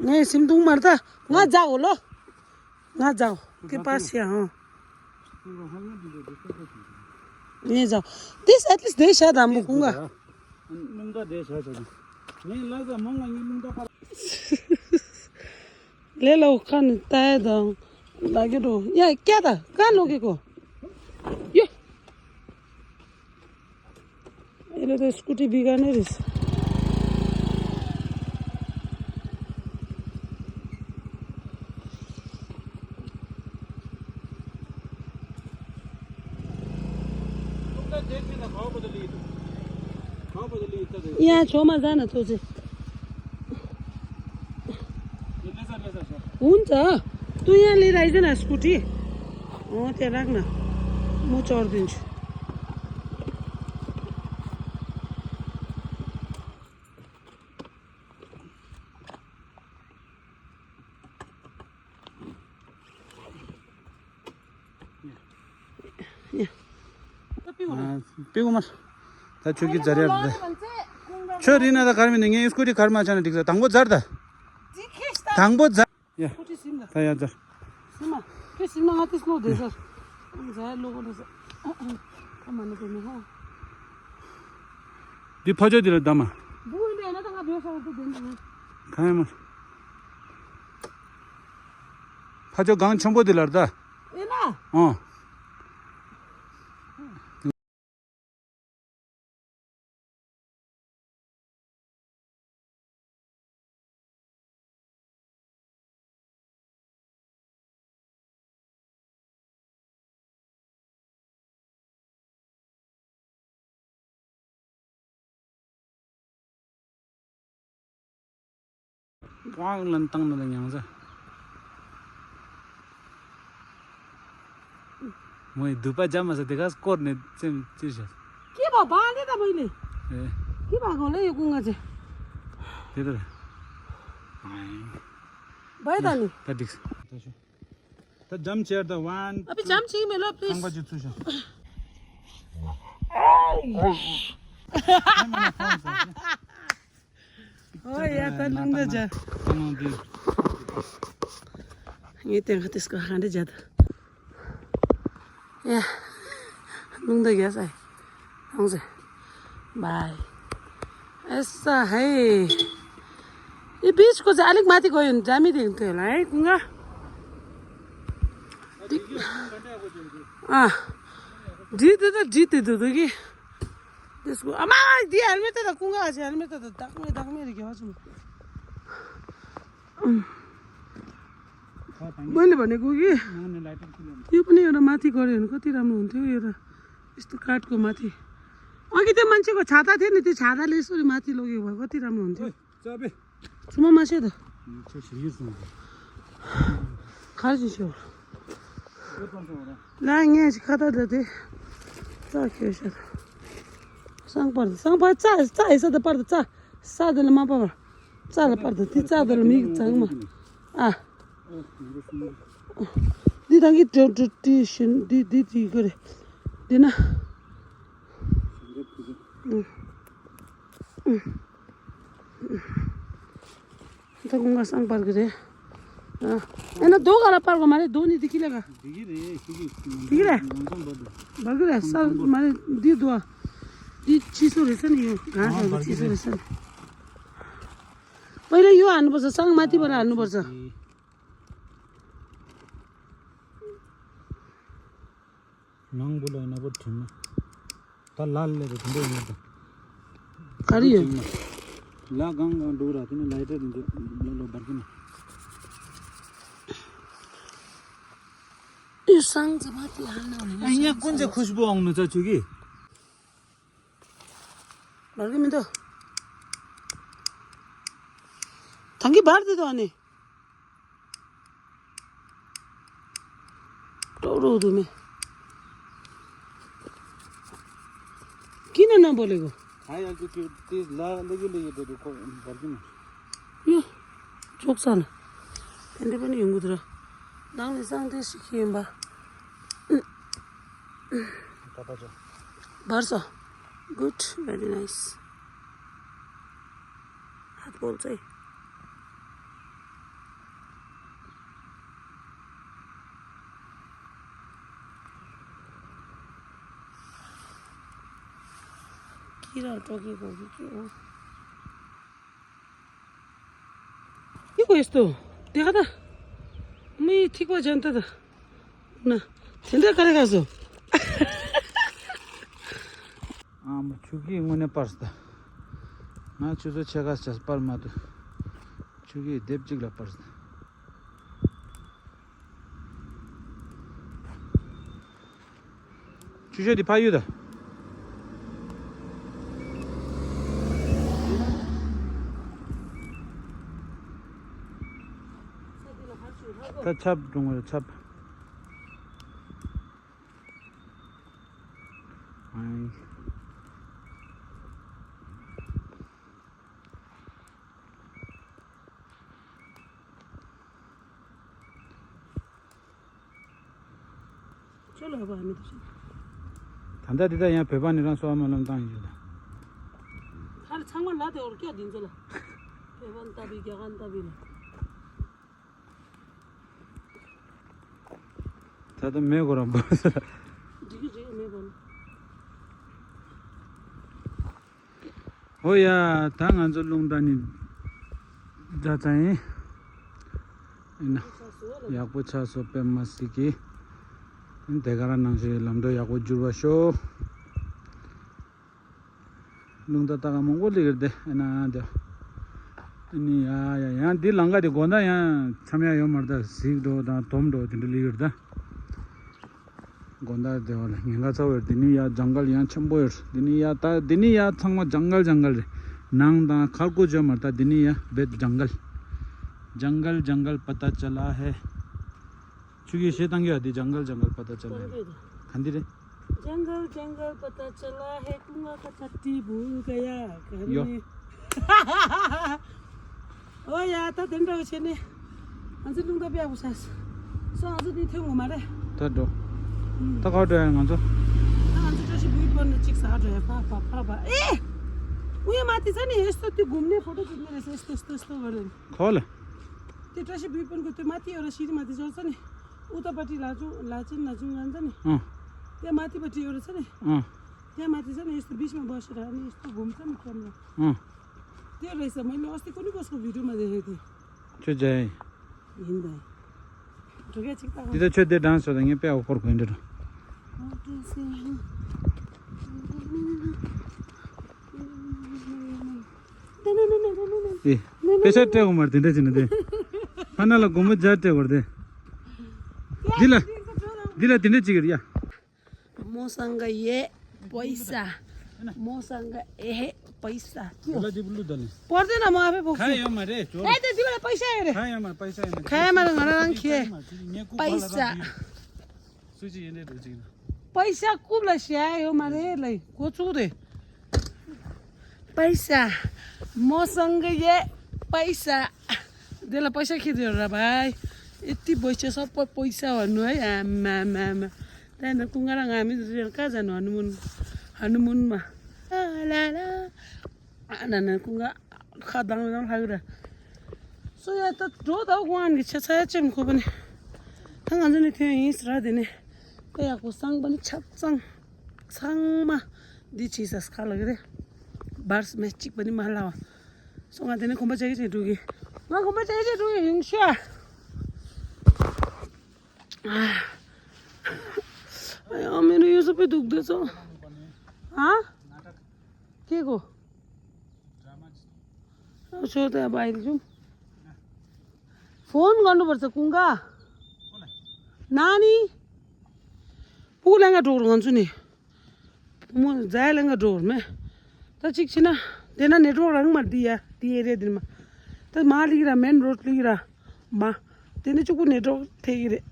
ངས་སིམ་འདུག་མར་ད། ང་འཇག་འོ་ལོ། ང་འཇག་འོ། དེ་པ་ཤི་ཧང་། ངས་འཇག This at least དེ་བཞག་ད་མོ་ཁུང་ག་ལས་ལ་འོ་ཁ་ནི་ལྟ་ཡ་དང་། ལ་གི་འགྲོ་ཡ་སྐྱ་ད་ཀ་ལོ་གི་གོ་ཡོ། ཨེ་ལོ་དེ་སྐུ་ཊི་བི་ག་ནི་རེད། ཡ་ཆོ་མ་ཟ་ན་ཐོ་ཚེ། हुन्छ। तू यहाँ लिएर आइज न स्कुटी। अँ, त्यहाँ राख्न। म चढिदिन्छु। སྤེའུ་མ། ད་ཁྱོད་ཀྱི་ཛ་ར་ཡ་རེད། ཁྱོད་རིང་ན་ད་གར་མི་ནི་ངའི་སྐུ་ཊི་གར་མ་ཆགས་ན་འགྲིག་ས། དང་པོ་ཛར་ད། དང་པོ་ཛར། ཡ། སྐུ་ཊི་སིམ་ད། ད་ཡ་ཛར། སིམ་མ། ཁྱོད་སིམ་ན་ང་ཏི་སློག་བསྡད་ཟེར། ཛར་ལོ་གོ་ལ་ཟེར། ཨ་མ་ནི་གོ་མི་ཧ། འདི་ཕ་ཆོས་འདི་ལ་བདམས་མ། འདུག་ཡིན་པས་ན་ད་ང་བོད་ས་འོག་ཏུ་བསྡད་འདུག་གང་ཡང་མ། ཕ་ཆོས་སྒང་ཆེན་པོ་འདི་ལ་རེད་ད། ཨེ་ན། ཨོ། ཀོང་ལན་བཏང་ནི་ལ་མྱངས་ཟེར། མོའི་སྡུག་པ་རྒྱ་མ་ཟེར་དེ་ག་སྐོར་ནས་ཙེམ་ཙེ་བྱས། ཀི་བ་བ་ལེ་ད་མོ་ལེ། ཨེ། ཀི་བ་གོ་ལེ་ཡོ་ཀུང་ང་ཅེ། དེ་ལྟར། བའི་ད་ནི། ད་འགྲིག་ད་ཤོ། ད་ཇམ་ཆེར་ད་ཝན། ཨ་པི་ཇམ་ཆེ་མེ་ལོ་པི་ལིས། ཁང་པ་ཅིག་ཚུད་ཤོ། ཨོ་ཡ་ད་ལུང་ད་ཇ། ངས་ཏན་ཁ་ཏིས་ཀ་ཧན་ད་ཇ་ད། ཡ། ལུང་ད་ཇ་ས། ཧང་ཟེ། བའི། ཨེ་ས་ཧེ། ཡི་བིཆ་ཁོ་ཚེ་ཨ་ལིག་མ་ཏི་གོ་ཡོན་ཇ་མི་ཏི་ཡོན་ཏེ་ལ་ཨེ་ཀུང་ག་ཨ། འདི་དེ་ད་འདི་དེ་དུ་དུ་གི། དེ་སྐུ་ཨ་མ་འདི་ཧེལ་མེ་ཏི་ད་ཀུང་ག་ཨ་ཅེ་ཧེལ་མེ་ཏི་ད་བདག་མེད་བདག་མེད་རེ་གི་བ་ཆུ་མ། ཨུམ། མ་ལེ་བ་ནེ་གུ་གི། ཡུ་པ་ནེ་ཡོད་ན་མ་ཏི་གོ་རེ་ཡོན་ཁོ་ཏི་རམ་ལོན་ཏེ་ཡོད་ར། ཨིས་ཏུ་ཀཱད་གོ་མ་ཏི། ཨ་གི་ཏེ་མན་ཆེ་གོ་ཆ་ད་ཏེ་ནི་ཏེ་ཆ་ད་ལེ་སུ་རི་མ་ཏི་ལོ་གི་བ་གོ་ཏི་རམ་ལོན་ཏེ། ཙ་པེ། ཚུ་མ་མ་ཤེས་ད། ཁྱོད་ཞིག་ཡིན་སོང་། ཁ་ཞིག་ཤོར། ལ་ངས་ཞིག་ཁ་ད་ད་ཏེ། ཨ་ཁྱོད་ཤ། སང་པར་སང་པར་རྩྭ་རྩྭ་ཨེ་ས་ད་པར་ད་རྩྭ། ས་ད་ལ་མ་པ་བར། རྩྭ་ལ་པར་ད་དེ་རྩྭ་ད་ལ་མིག་གཙང་མ། ཨ། འདི་དང་གི་འགྲོ་འགྲོ་དེ་བཞིན་འདི་འདི་དེ་ག་རེ། འདི་ན། ད་ཀུན་དགའ་སང་པར་གི་རེད། ཨ་ཨེ་ན་རྡོ་ག་ལ་པར་གོ་མ་རེད། རྡོ་ནི་འདི་གི་ལ་ག་འདི་གི་རེད། ཤི་གི་འདི་གི་རེད། ནང་ཚང་འབར་འདུག་འབར་གི་རེད། ས་མ་རེད། འདི་རྡོ་ཨ། འདི་ཕྱི་སོ་རེད་ས་ནི་ཡོད། གང་ས་ཕྱི་སོ་རེད་ས་ནི། པའི་ལ་ཡོད། ཨ་ནུ་བོ་ས་སང་མ་ཏི་བ་ར་ཨ་ནུ་བོ་ས། ནང་བུ་ལ་ན་བུ་དྲིན་མ། ད་ལ་ལས་རེ་དེ་འདྲ་ཡོད་དང་། ག་རེ་ཡོད། ལ་གང་གང་འགྲོ་ར་དེ་ནི་ལའི་ཏར་འགྲོ་ལ་ལོ་འབར་གི་ན། དུས་སང་ཛ་མ་ཏི་ཧ་ན་ཨ་ཉ་ཀུན་ཛ་ཁུཤ་བུ་ཨོང་ནུ་ཙ་ཆུ་གི། འབར་གི་མི་འདུག་ཐང་གི་འབར་དེ་དོ་ཨ་ནི། ཀྲོག་ཀྲོག་འདུག་མེ། ཀི་ན་ན་བོ་ལེ་གོ། ཨ་ཡ་ཀི་ཀི་ཏི་ལ་ལེ་གི་ལེ་གི་དེ་དུ་ཁོ་བར་གི་ན། ཡོ། ཅོག་ཙ་ན། དེ་འདྲ་པ་ནི་ཡོང་གི་འདུག་ར། ནང་ནས་སང་དེ་ཞིག་ཡིན་པ། ཏ་པ་ཅོ། བར་སོ། Good, very nice. ཧ་པོལ་ཙེ། ཁྱི་རང་ཀྲོ་ཀི་གོ་ཀི་ཀི་འོ། ཡི་གོ་ཡིས་ཏོ། དེ་ག་ད། མི་ཐིག་པ་ཅན་ཏ་ད། ན། དེ་འདྲ་ག་རེ་ག་སོ། ཨ་མ་ཆུ་ཀི་དངོས་གནས་པར་སྟ། ང་ཆུ་ཚོད་ཕྱེད་ཀ་ཅས་པར་མ་ཐུབ། ཆུ་ཀི་ལྡེབ་གཅིག་ལ་པར་སྟ། ཆུ་ཤོད་འདི་ཕ་ཡུལ་ད། ད་ཆབ་འགྲོ་ངོ་རེད་ཆབ། ཨའི། ཁྱོད་ལ་བ་མི་འདུག་ཤི། ད་ལྟ་འདི་ད་ཡང་བོད་པ་ནི་རང་སོ་བ་མ་ལམ་བཏང་ཡིན་ཞུ་ད། ཁར་ཚང་མ་ལ་དེ་འོར་སྐྱ་འདི་ཚོ་ལ། བོད་པ་ལྟ་བུའི་རྒྱ་གར་ལྟ་བུའི་ལ། ད་ལྟ་མེད་གོ་རང་བ་ས། འགྲིག་གི་རེད་མེད་པ་ནི། ཨོ་ཡ། ད་ང་ཚོ་རླུང་རྟ་ནི་རྫ་རྩ་ཡིན། ཡིན་ན། ཡག་པོ་ཆགས་སོ་དཔེ་མ་སྲིད་ཀྱི། དེ་ག་རང་ནང་བཞིན་ལམ་འགྲོ་ཡག་པོ་འགྱུར་བ་ཤོག་རླུང་རྟ་ལྟ་ག་མང་པོ་སླེབས་ཀྱི་རེད་དེ་ཨེ་ན་དེ། ཨ་ནི་ཡ་ཡ་ཡང་འདི་ལམ་ཁ་དེ་དགོང་དག་ཡང་མཚམས་ཡ་ཡོད་མ་རེད་ད། གཟིག་འགྲོ་དང་དོམ་འགྲོ་དེ་འདྲ་སླེབས་ཀྱི་རེད་ད། དགོང་དག་དེ་བ་ལ་ཉིན་ག་ཚ་བོར་དེ་ནི་ཡ་ཇང་གལ་ཡང་ཆེན་པོ་ཡོད། དེ་ནི་ཡ་ད་དེ་ནི་ཡ་ཚང་མ་ཇང་གལ་ཇང་གལ་རེད། ནང་དང་ཁར་ཀོ་བརྗོད་མ་ད་དེ་ནི་ཡ་བེད་ཇང་གལ། ཇང་གལ་ཇང་གལ་པ་ཏ་ཅ་ལ་ཧེ། ཆུ་གི་ཞེ་བཏང་གི་ཡ་དེ་ཇང་གལ་ཇང་གལ་པ་ཏ་ཅ་ལ་ཧེ། གང་དེ་རེད། ཇང་གལ་ཇང་གལ་པ་ཏ་ཅ་ལ་ཧེ། ཀུང་ང་ཁ་ཐ་ཏི་བུ་ག་ཡ་ག་ཡོ། རི་ནི། ཨོ་ཡ་ད་དེ་འདྲ་བོ་བྱས་ནས། ང་ཚོ་རླུང་རྟ་པེ་ཡག་པོ་ཆགས་སོང་། ང་ཚོ་འདི་ཐོན་དགོས་མ་རེད། ད་འགྲོ། ད་ག་འགྲོ་ཡ་ང་ཚོ། ད་ང་ཚོ་བཀྲ་ཤིས་བུའི་པར་ནས་གཅིག་ཟ་འགྲོ་ཡ། ཕ་ཕ་ཕ་ཕ་ཨེ། ཨུ་ཡ་མ་དེ་ས་ནས་ཨེ་སྟོ་དེ་སྒུམ་ནས་ཕོ་ཊོ་བཅུག་ནས་རེད། ཨེ་སྟོ་ཨེ་སྟོ་ཨེ་སྟོ་བ་རེད། ག་ལ། དེ་བཀྲ་ཤིས་བུའི་པར་གོ་དེ་མ་དེ་ཡོད་ར་ཤི་རི་མ་དེ་ཟོ་ས་ནས། ཨུ་ཏ་པ་ཏི་ལ་ཅུང་ལ་ཅིན་ལ་ཅུང་ང་ཚ་ནས། ཨ། དེ་མ་དེ་པ་ཏི་ཡོད་ར་ས་ནས། ཨ། དེ་མ་དེ་ས་ནས་ཨེ་སྟོ་བི་ཤི་མ་བ་ཤི་ར་ནས་ཨེ་སྟོ་སྒུམ་ས་ནས་ཁྱམ་ར། ཨ། དེ་རེད་ས་མ་ལོ་ཨ་སྟི་ཀོ་ནི་ཀོ་སྐོ་བི་ཌིའོ་མ་དེ་ཧེ་དེ། ཁྱོད་ཇ་ཡིན། ཡིན་ད། འགྲོ་ག་ཅིག་ད། འདི་ད་ཁྱོད་དེ་དྲང་སོ་ད་ངས་དཔེ་འོ་འཁོར་གོན་འདྲ་འགྲོ། ཨེ། དཔེ་ཆ་སྤྲད་གོ་མར་དེ་འདྲ་བྱས་ན་དེ། ཕ་ན་ལ་སྒོར་མོ་བརྒྱ་སྤྲད་གོ་ར་དེ། འདི་ལ། འདི་ལ་དེ་འདྲ་བྱེད་ཀྱི་རེད་ཡ། མོ་སང་ག་ཡེ་པོ་ཡི་ས། མོ་སང་ག་ཨེ་ཧེ་པོ་ཡི་ས། ལ་དེ་བུ་ལུ་ད་ལེ། པོར་དེ་ན་མ་ཕེ་པོ་ཁ་ཡོད་མ་རེད་ཅོ། ཨེ་དེ་དེ་ལ་པོ་ཡི་ས་ཡོད་རེད། ཁ་ཡོད་མ་པོ་ཡི་ས་ཡོད་མ། ཁ་ཡོད་མ་རེད་ང་རང་ཁྱེད། པོ་ཡི་ས། སུ་ཅི་ཡིན་རེད་འགྲོ་ཅིག་ན། पैसा कुबलाई स्यायो मारे लाई को छु दे। पैसा मसँग ये पैसा। त्यसलाई पैसा खेदियो र भाइ। यति पैसा सबै पैसा भन्नु है आमा आमा आमा। त्यहाँनिर कुङ्गाराङ हामी दुईजना कहाँ जानु हनुमुन हनुमुनमा। ला ला। ཨ་ན་ན་ཀུན་དགའ་ཁ་གདངས་གདངས་ལྷག་ར། སོ་ཡ་ད་འགྲོ་ད་དབང་གི་ཆ་ཚ་ཅེམ་ཁོ་པ་ནི། ད་ང་ཚོ་ནི་ཐོན་ཡིན་ཟེར་ར་དེ་ནི། ད་ཡག་པོ་སང་པ་ནི་ཆ་ཚང་། ཚང་མ་འདི་བྱས་ས་ཁ་ལ་གི་རེད། བར་སྨད་གཅིག་པ་ནི་མ་ལ་བ། སོ་ང་དེ་ནི་གོམ་པ་ཅག་གི་ཅེ་འགྲོ་གི། ང་གོམ་པ་ཅག་གི་ཅེ་འགྲོ་གི་ཡིན་ཤ། ཨ་ཡ་མི་རུ་ཡོད་ས་པའི་སྡུག་དེ་ཚོ། ཨ། के को? अब छोड्दै अब आइदिन्छु। फोन गर्नुपर्छ कुङ्गा। नानी। पुगुलाई डोर गर्छु नि। म जायलाई डोर मे। त चिक छिन। देना नेटवर्क रङ मर्दिया। ती एरिया दिनमा। त मालिक र मेन रोड लिरा। མ། དེ་ནི་གཅིག་པུ་ནེ་ཊོག་ཐེག་གི་རེད།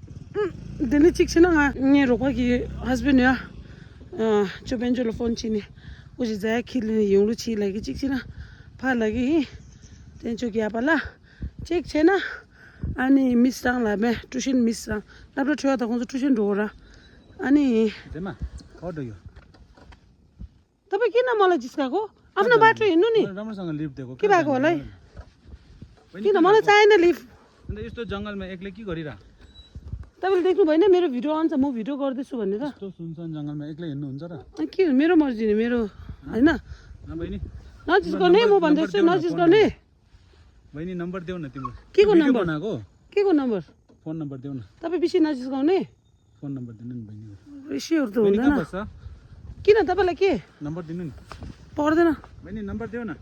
དེ་ནི་གཅིག་བྱས་ན་ང་ངའི་རོགས་པ་གི་ཧས་བྷེན་ཡ། ཅོ་པན་ཅོ་ལ་ཕོན་བྱས་ནས་འུ་ཅི་ཛ་ཡ་ཁྱི་ལ་ཡོང་རུ་བྱས་ལ་གི་གཅིག་བྱས་ན་ཕ་ལ་གི་ཡིན། དེ་ཅོ་གི་ཡ་པ་ལ་གཅིག་བྱས་ན་ཨ་ནི་མིས་རང་ལ་མེ་ཀྲུ་ཤིན་མིས་རང་སློབ་གྲྭ་ཁྲོད་ད་ཁོང་ཚོ་ཀྲུ་ཤིན་འགྲོ་ར་ཨ་ནི། दे माँ, और दो यो। तपाईँ किन मलाई जिस्काएको? आफ्नो बाटो हिँड्नु नि। राम्रोसँग लिफ्ट दिएको। के भएको होला है? किन मलाई चाहिएन लिफ्ट? अन्त यस्तो जङ्गलमा एक्लै के गरिरह? तपाईँले देख्नु भएन मेरो भिडियो अन छ, म भिडियो गर्दैछु भनेर। यस्तो सुनसान जङ्गलमा एक्लै हिँड्नुहुन्छ र? अनि के हो, मेरो मर्जी नि, मेरो, होइन? न बहिनी। नजिस्काउने, म भन्दैछु, नजिस्काउने। बहिनी, नम्बर देऊ न तिम्रो। के को नम्बर? के को नम्बर? फोन नम्बर देऊ न। तपाईँ बेसी नजिस्काउने। फोन नम्बर दिनु नि बहिनी। रिसिभर त हुँदैन। किन, तपाईँलाई के? नम्बर दिनु नि। पर्दैन। बहिनी, नम्बर देऊ न।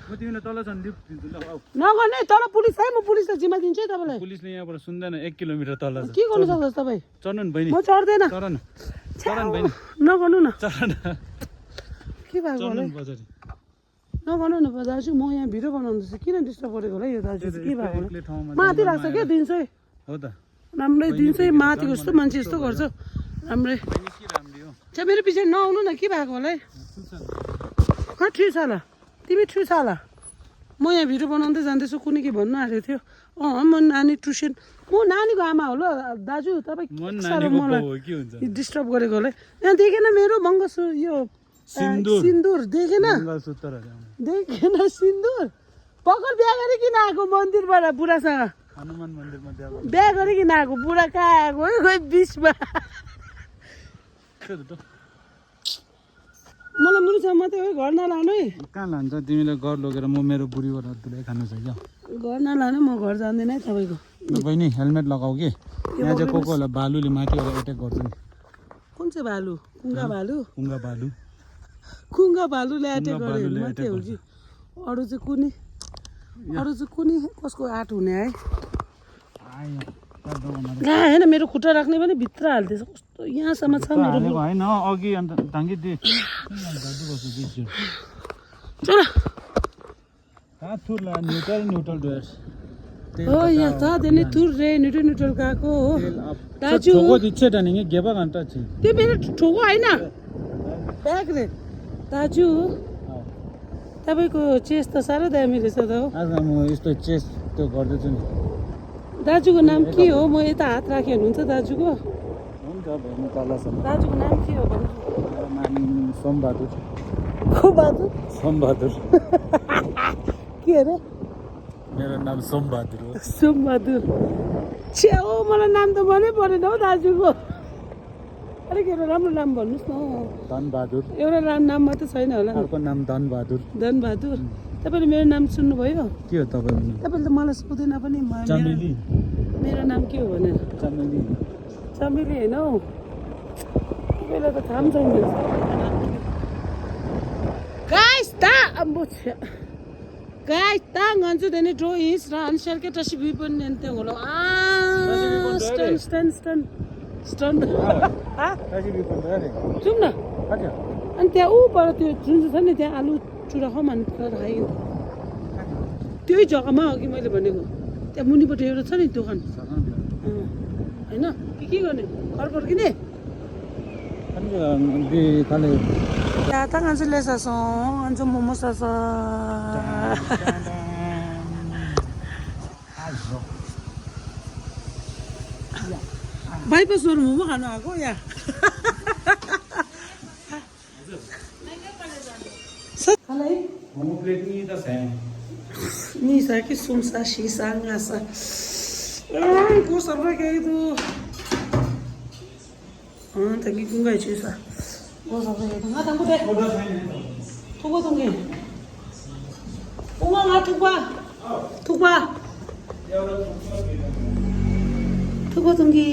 म तिमीलाई तलसम्म लिफ्ट दिन्छु ल, आऊ। नगर्ने, तल पुलिस है, म पुलिसलाई जिम्मा दिन्छु है तपाईँलाई। पुलिसले यहाँबाट सुन्दैन, एक किलोमिटर तल छ। के गर्नु सक्छ तपाईँ? चढ्नु नि बहिनी। म चढ्दैन। चढ न। छ्या, चढ न बहिनी। नगर्नु न। चढ न। के भएको होला है? नगर्नु न दाजु, म यहाँ भिडियो बनाउँदैछु, किन डिस्टर्ब गरेको होला यो दाजु? के भएको होला? माथि राख्छ क्या दुई सय। हो त। राम्रै दुई सय माथिको जस्तो मान्छे जस्तो गर्छ। राम्रै। त्यहाँ मेरो पछि नआउनु न, के भएको होला है? ठिक छ ल। तिमी ठिक छ ल। म यहाँ भिडियो बनाउँदै जाँदैछु, कुनै के भन्नु आएको थियो। अँ, म नानी ट्युसन, म नानीको आमा हो ल दाजु, तपाईँ के साह्रो मलाई डिस्टर्ब गरेको होला है? यहाँ देखेन मेरो मङ्गलसु यो सिन्दुर। सिन्दुर देखेन? मङ्गलसूत्र। देखेन सिन्दुर? भर्खर बिहा गरिकन आएको मन्दिरबाट बुढासँग। हनुमान मन्दिरमा बिहा गर्नु। बिहा गरिकन आएको बुढा कहाँ आएको है, खोइ बिचमा। के हो त? मलाई मुनिसम्म मात्रै हो, घर नलानु है। कहाँ लान्छ? तिमीले घर लगेर म मेरो बुढीबाट धुलाई खानु छ क्या? घर नलानु, म घर जाँदैन है तपाईँको। ल बहिनी, हेलमेट लगाऊ कि। यहाँ चाहिँ को को होला, भालुले माथिबाट एट्याक गर्छ नि। कुन चाहिँ भालु? कुङ्गा भालु? कुङ्गा भालु। कुङ्गा भालुले एट्याक गर्यो भने मात्रै हो कि। अरू चाहिँ कुनै, अरू चाहिँ कुनै कसको आँट हुने है? ला, होइन, मेरो खुट्टा राख्ने पनि भित्र हालिदिएछ। कस्तो यहाँसम्म छ मेरो। होइन, अघि अन्त ढाङ्गी दे। चल। कहाँ थुर ला, न्युट्रल, न्युट्रल डोयर्स। हो, यहाँ त देने थुर रे, न्युट्रल, न्युट्रल गएको हो। तेल अप। दाजु। ठोको दिच्छे डानेंगे, गेबा घन्टा छ। त्यो मेरो ठोको होइन। ब्याग रे। दाजु। अँ। तपाईँको चेस्ट त साह्रो दामी रहेछ त हौ। आज म यस्तो चेस्ट त्यो गर्दैछु नि। दाजुको नाम के हो? म यता हात राखेँ, हुनुहुन्छ दाजुको? हुन्छ, बहिनी, तलसम्म। दाजुको नाम के हो भन्नु? मेरो नाम सोमबहादुर। को बहादुर? सोमबहादुर। के अरे? मेरो नाम सोमबहादुर हो। सोमबहादुर। छ्या, ओ, मलाई नाम त मनै परेन हौ दाजुको। अलिक एउटा राम्रो नाम भन्नुहोस् न हौ। धनबहादुर। एउटा रा-, नाम मात्रै छैन होला नि। अर्को नाम धनबहादुर। धनबहादुर। उम्। तपाईँले मेरो नाम सुन्नुभयो? के हो तपाईँको नाम? तपाईँले त मलाई सोधेन पनि, म-, मेरो, चमेली। मेरो नाम के हो भनेर। चमेली। चमेली होइन हौ। तपाईँलाई त थाहा पनि छैन। गाइस, दा, अम्बो, छ्या। Guys, ད་ང་ཚོ་དེ་ནས་འགྲོ་ཡིན་ཟེར་ཨན་ཤར་ཀེ་བཀྲ་ཤིས་བྷི་པན་ནན་ཏེ་གོ་ལོ། ཨ། སྟན་སྟན་སྟན། སྟན། ཨ། བཀྲ་ཤིས་བྷི་པན་རེད། ཨ། ཨན་ཏེ་ཨུ་པར་དེ་ཚུན་ཚོད་ནས་དེ་ཨ་ལུ་ཆུ་ར་ཧོ་མན་ཏ་ཧ་ཡིན། དེ་ཇོ་ཀ་མ་ཨོ་ཀི་མ་ལེ་བ་ནེ་གོ། དེ་མུ་ནི་པ་དེ་ཡོད་ཚ་ནི་དུ་ཁན། ཨ། ཨ་ན་ཀི་ཀི་གོ་ནེ་གར་གར་གི་ནེ། འདི་ད་ནི། ཡ་ད་ང་ཚོ་སླེབས་ཚར་སོང་། ང་ཚོ་མོག་མོག་ཟ་ས། བའི་པ་སོར་མོག་མོག་ག་ན་གོ་ཡ། ས་ག་ལ་ཡིན། མོག་མོག་པླེ་ཊི་གཉིས་ད་ཟས། གཉིས་ཟ་གི་གསུམ་ཟ་བཞི་ཟ་ལྔ་ཟ། ཨང་གོ་ས་བ་ག་གི་འདུག་ཨང་ད་གི་ཀུན་དགའ་ཆུ་ས། གོ་ས་བ་ག་གི་འདུག་ང་དང་པོ་དེ། ཐུག་པ་འཐུང་གི། ཨོ་མ་ང་ཐུག་པ། ཐུག་པ། ཐུག་པ་འཐུང་གི།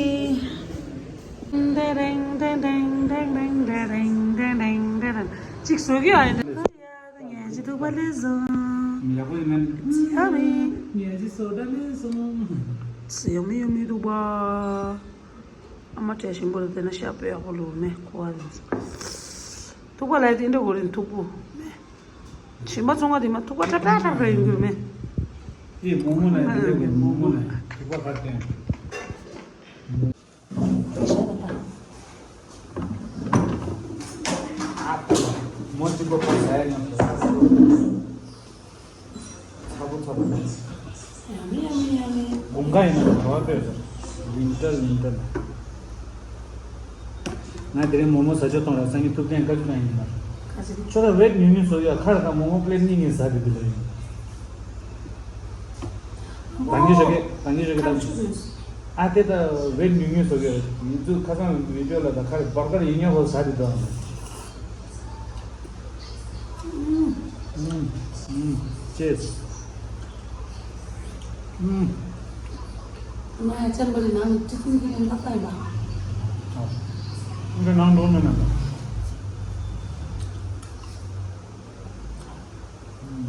གཅིག་བཟོ་གི་ཨ་ཡིན། ངས་ཅི་ཐུག་པ་ལས་བཟུང་། ཡག་པོ་ཡིན་མིན། ཡག་མིན། ངས་ཅི་བཟོ་ད་ལས་བཟུང་། ཡོང་མི་ཡོང་མི་ཐུག་པ། ཨ་མ་བཀྲ་ཤིས་པོ་ལ་བལྟས་ན་ཤ་པོ་ཡག་པོ་ལུག་མེ་ཁོ་བ་རེད། ཐུག་པ་ལ་དེ་འདྲ་གོ་རིན་ཐུག་པོ་མེ། ཞིམ་པ་ཚོང་བ་དེ་མ་ཐུག་པ་ཏྲ་ཏྲ་ཏྲ་ཡིན་དགོས་མེ། དེ་མོག་མོག་ལ་དེ་འདྲ་གོ་མོག་མོག་ལ་ཐུག་པ་ཁ་བསྟན། མོ་གཅིག་པོ་ཕར་ཟ་ཡ་ཉམས་སོང་། ཚ་པོ་ཚ་པོ། ཡ་མི་ཡ་མི་ཡ་མི། དགུན་ཁ་ཡིན་ན་གྲོད་པ་ལྟོགས་སོང་། ཝིན་ཊར་ཝིན་ཊར། ང་དེ་རིང་མོག་མོག་ཟ་ཆོག་གཏོང་ར་སང་ཉིན་ཐུག་ཐེངས་བཀའ་བཀྱོན་གནང་ཡིན་ན། ཁ་ཅིག་ཁྱོད་ལ་ཝེཊ་ཉུང་ཉུང་བཟོ་ཡ་ཁར་དང་མོག་མོག་པླེ་ཊི་གཉིས་གཉིས་ཟ་དེ་དེ་ལ་ཡིན། ད་གིན་ཞོགས་ཀས་ད་གིན་ཞོགས་ཀས་ད། ཨ་དེ་ད་ཝེཊ་ཉུང་ཉུང་བཟོ་གི་ཡོད། ཡིན་ཚུལ་ཁ་སང་བི་ཌི་ཡོ་ལ་ད་ཁ་རེ་བར་ཀར་ཡིན་ཉག་པོ་ཟ་དེ་ད། ཨུམ། ཨུམ། ཨུམ། ཅེས། ཨུམ། ང་ཡ་ཅན་པ་རི་ནང་ཅི་ཙིན་གི་ཡིན་ད་ལྟ་ཡིན་པ། ཨ། འདི་ནང་འགྲོ་ནི་མེད་པ། ཨུམ།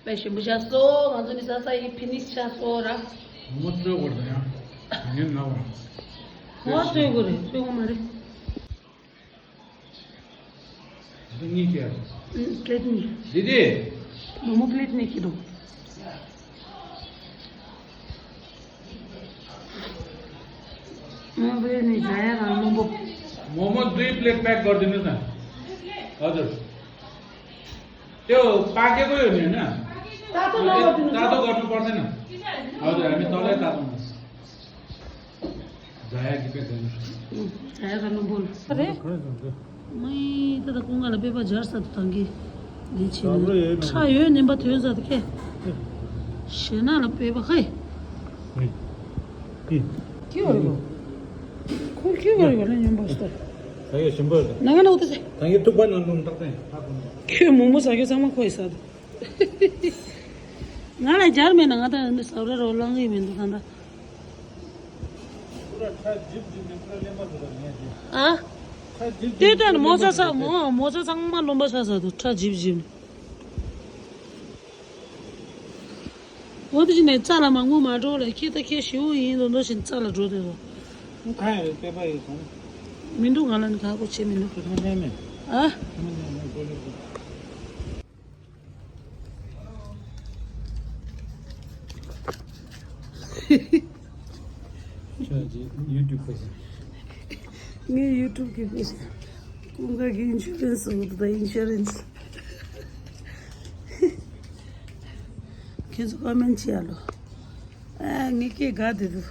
དཔེ་ཞིམ་པོ་ཆགས་སོང་། ང་ཚོ་ནི་ས་ས་ཡི་ཕི་ནིཤ་ཆགས་སོང་ར། ངོ་བསྟོད་དགོས་རེད་ཡང་། ངས་ན་བ། ངོ་བསྟོད་དགོས་རེད། བསྟོད་དགོས་མ་རེད། འདི་གཉིས་ཀྱི། ཨུ། པླེ་ཊི་གཉིས། འདི་དེ། མོག་མོག་པླེ་ཊི་གཉིས་ཀྱི་འདུག मोमो प्लेट नहीं खाया ना, मोमो। मोमो दुई प्लेट प्याक गरिदिनुहोस् न। हजुर। त्यो पाकेकै हो नि, होइन? तातो नगरिदिनु। तातो गर्नु पर्दैन। हजुर, हामी तलै तातो। जाया कि पे गर्नु। जाया गर्नु बोल। अरे। खै जान्छ। मै त त कुङ्गालाई पेपर झर्छ त तङ्गी। ལས་བྱེད་ནི་ཁྲ་ཡོད་ནིམ་པ་ཐོན་ས་དེ་ཁེ། ཞེ་ན་ལ་པེ་པ་ཁེ། ཁྱི་བར་གོ། ཁོ་ཁྱི་བར་གོ་ལ་ཉམས་པ་སྟོ། ད་ཡོད་ཞིམ་པོ་རེད། ནང་ན་འུ་ཏི་སེ། ད་ཡོད་ཐུག་པ་ནང་ལུང་བཏགས་ཏེ། ཁྱོད་མོག་མོག་ཟ་རྒྱུ་ཚང་མ་ཁོ་ཡི་ཟ་དུ། ང་ལ་སྦྱར་མེད་ན་ང་ད་ཟ་ར་རོ་ལང་གི་མི་འདུག་ད་ད། ཨ། དེ་ལྟར་མོ་ཚ་ཚ་མོ་མོ་ཚ་ཚང་མ་རློན་པ་ཚ་ཚ་འདུག་ཁྲ་འཇིབ་འཇིབ། འོ་དེ་བཞིན་ནས་རྩ་ལ་མ་ངུ་མ་འགྲོ་ལ་ཁྱེད་ད་ཁྱེད་ཞེ་པོ་ཡིན་འདུག་འདུག་བཞིན་རྩ་ལ་འགྲོ་དེ་རོ། ཁ་ཡང་རེད་པེ་པ་ཡོད་སོང་། མི་འདུག་ང་ལ་ནི་ཁག་པོ་བྱེད་མི་འདུག་ཁོ་ཐོན་ཐོན་མེད། ཨ། ཁྱོད་ཀྱི་ཡུ་ཊུབ་པ་ཞིག་ངའི་ཡུ་ཊུབ་ཀྱི་པ་ཞིག་ཀུན་དགའ་གི་ཨིན་ཤུ་རན་སི་འོག་ཏུ་ད་ཨིན་ཤུ་རན་སི། ཁྱེད་ཚོ་ཀོ་མེན་ཊི་བྱེད་ཡ་ལོ། ཨ་ངའི་སྐད་དགའ་བདེ་འདུག་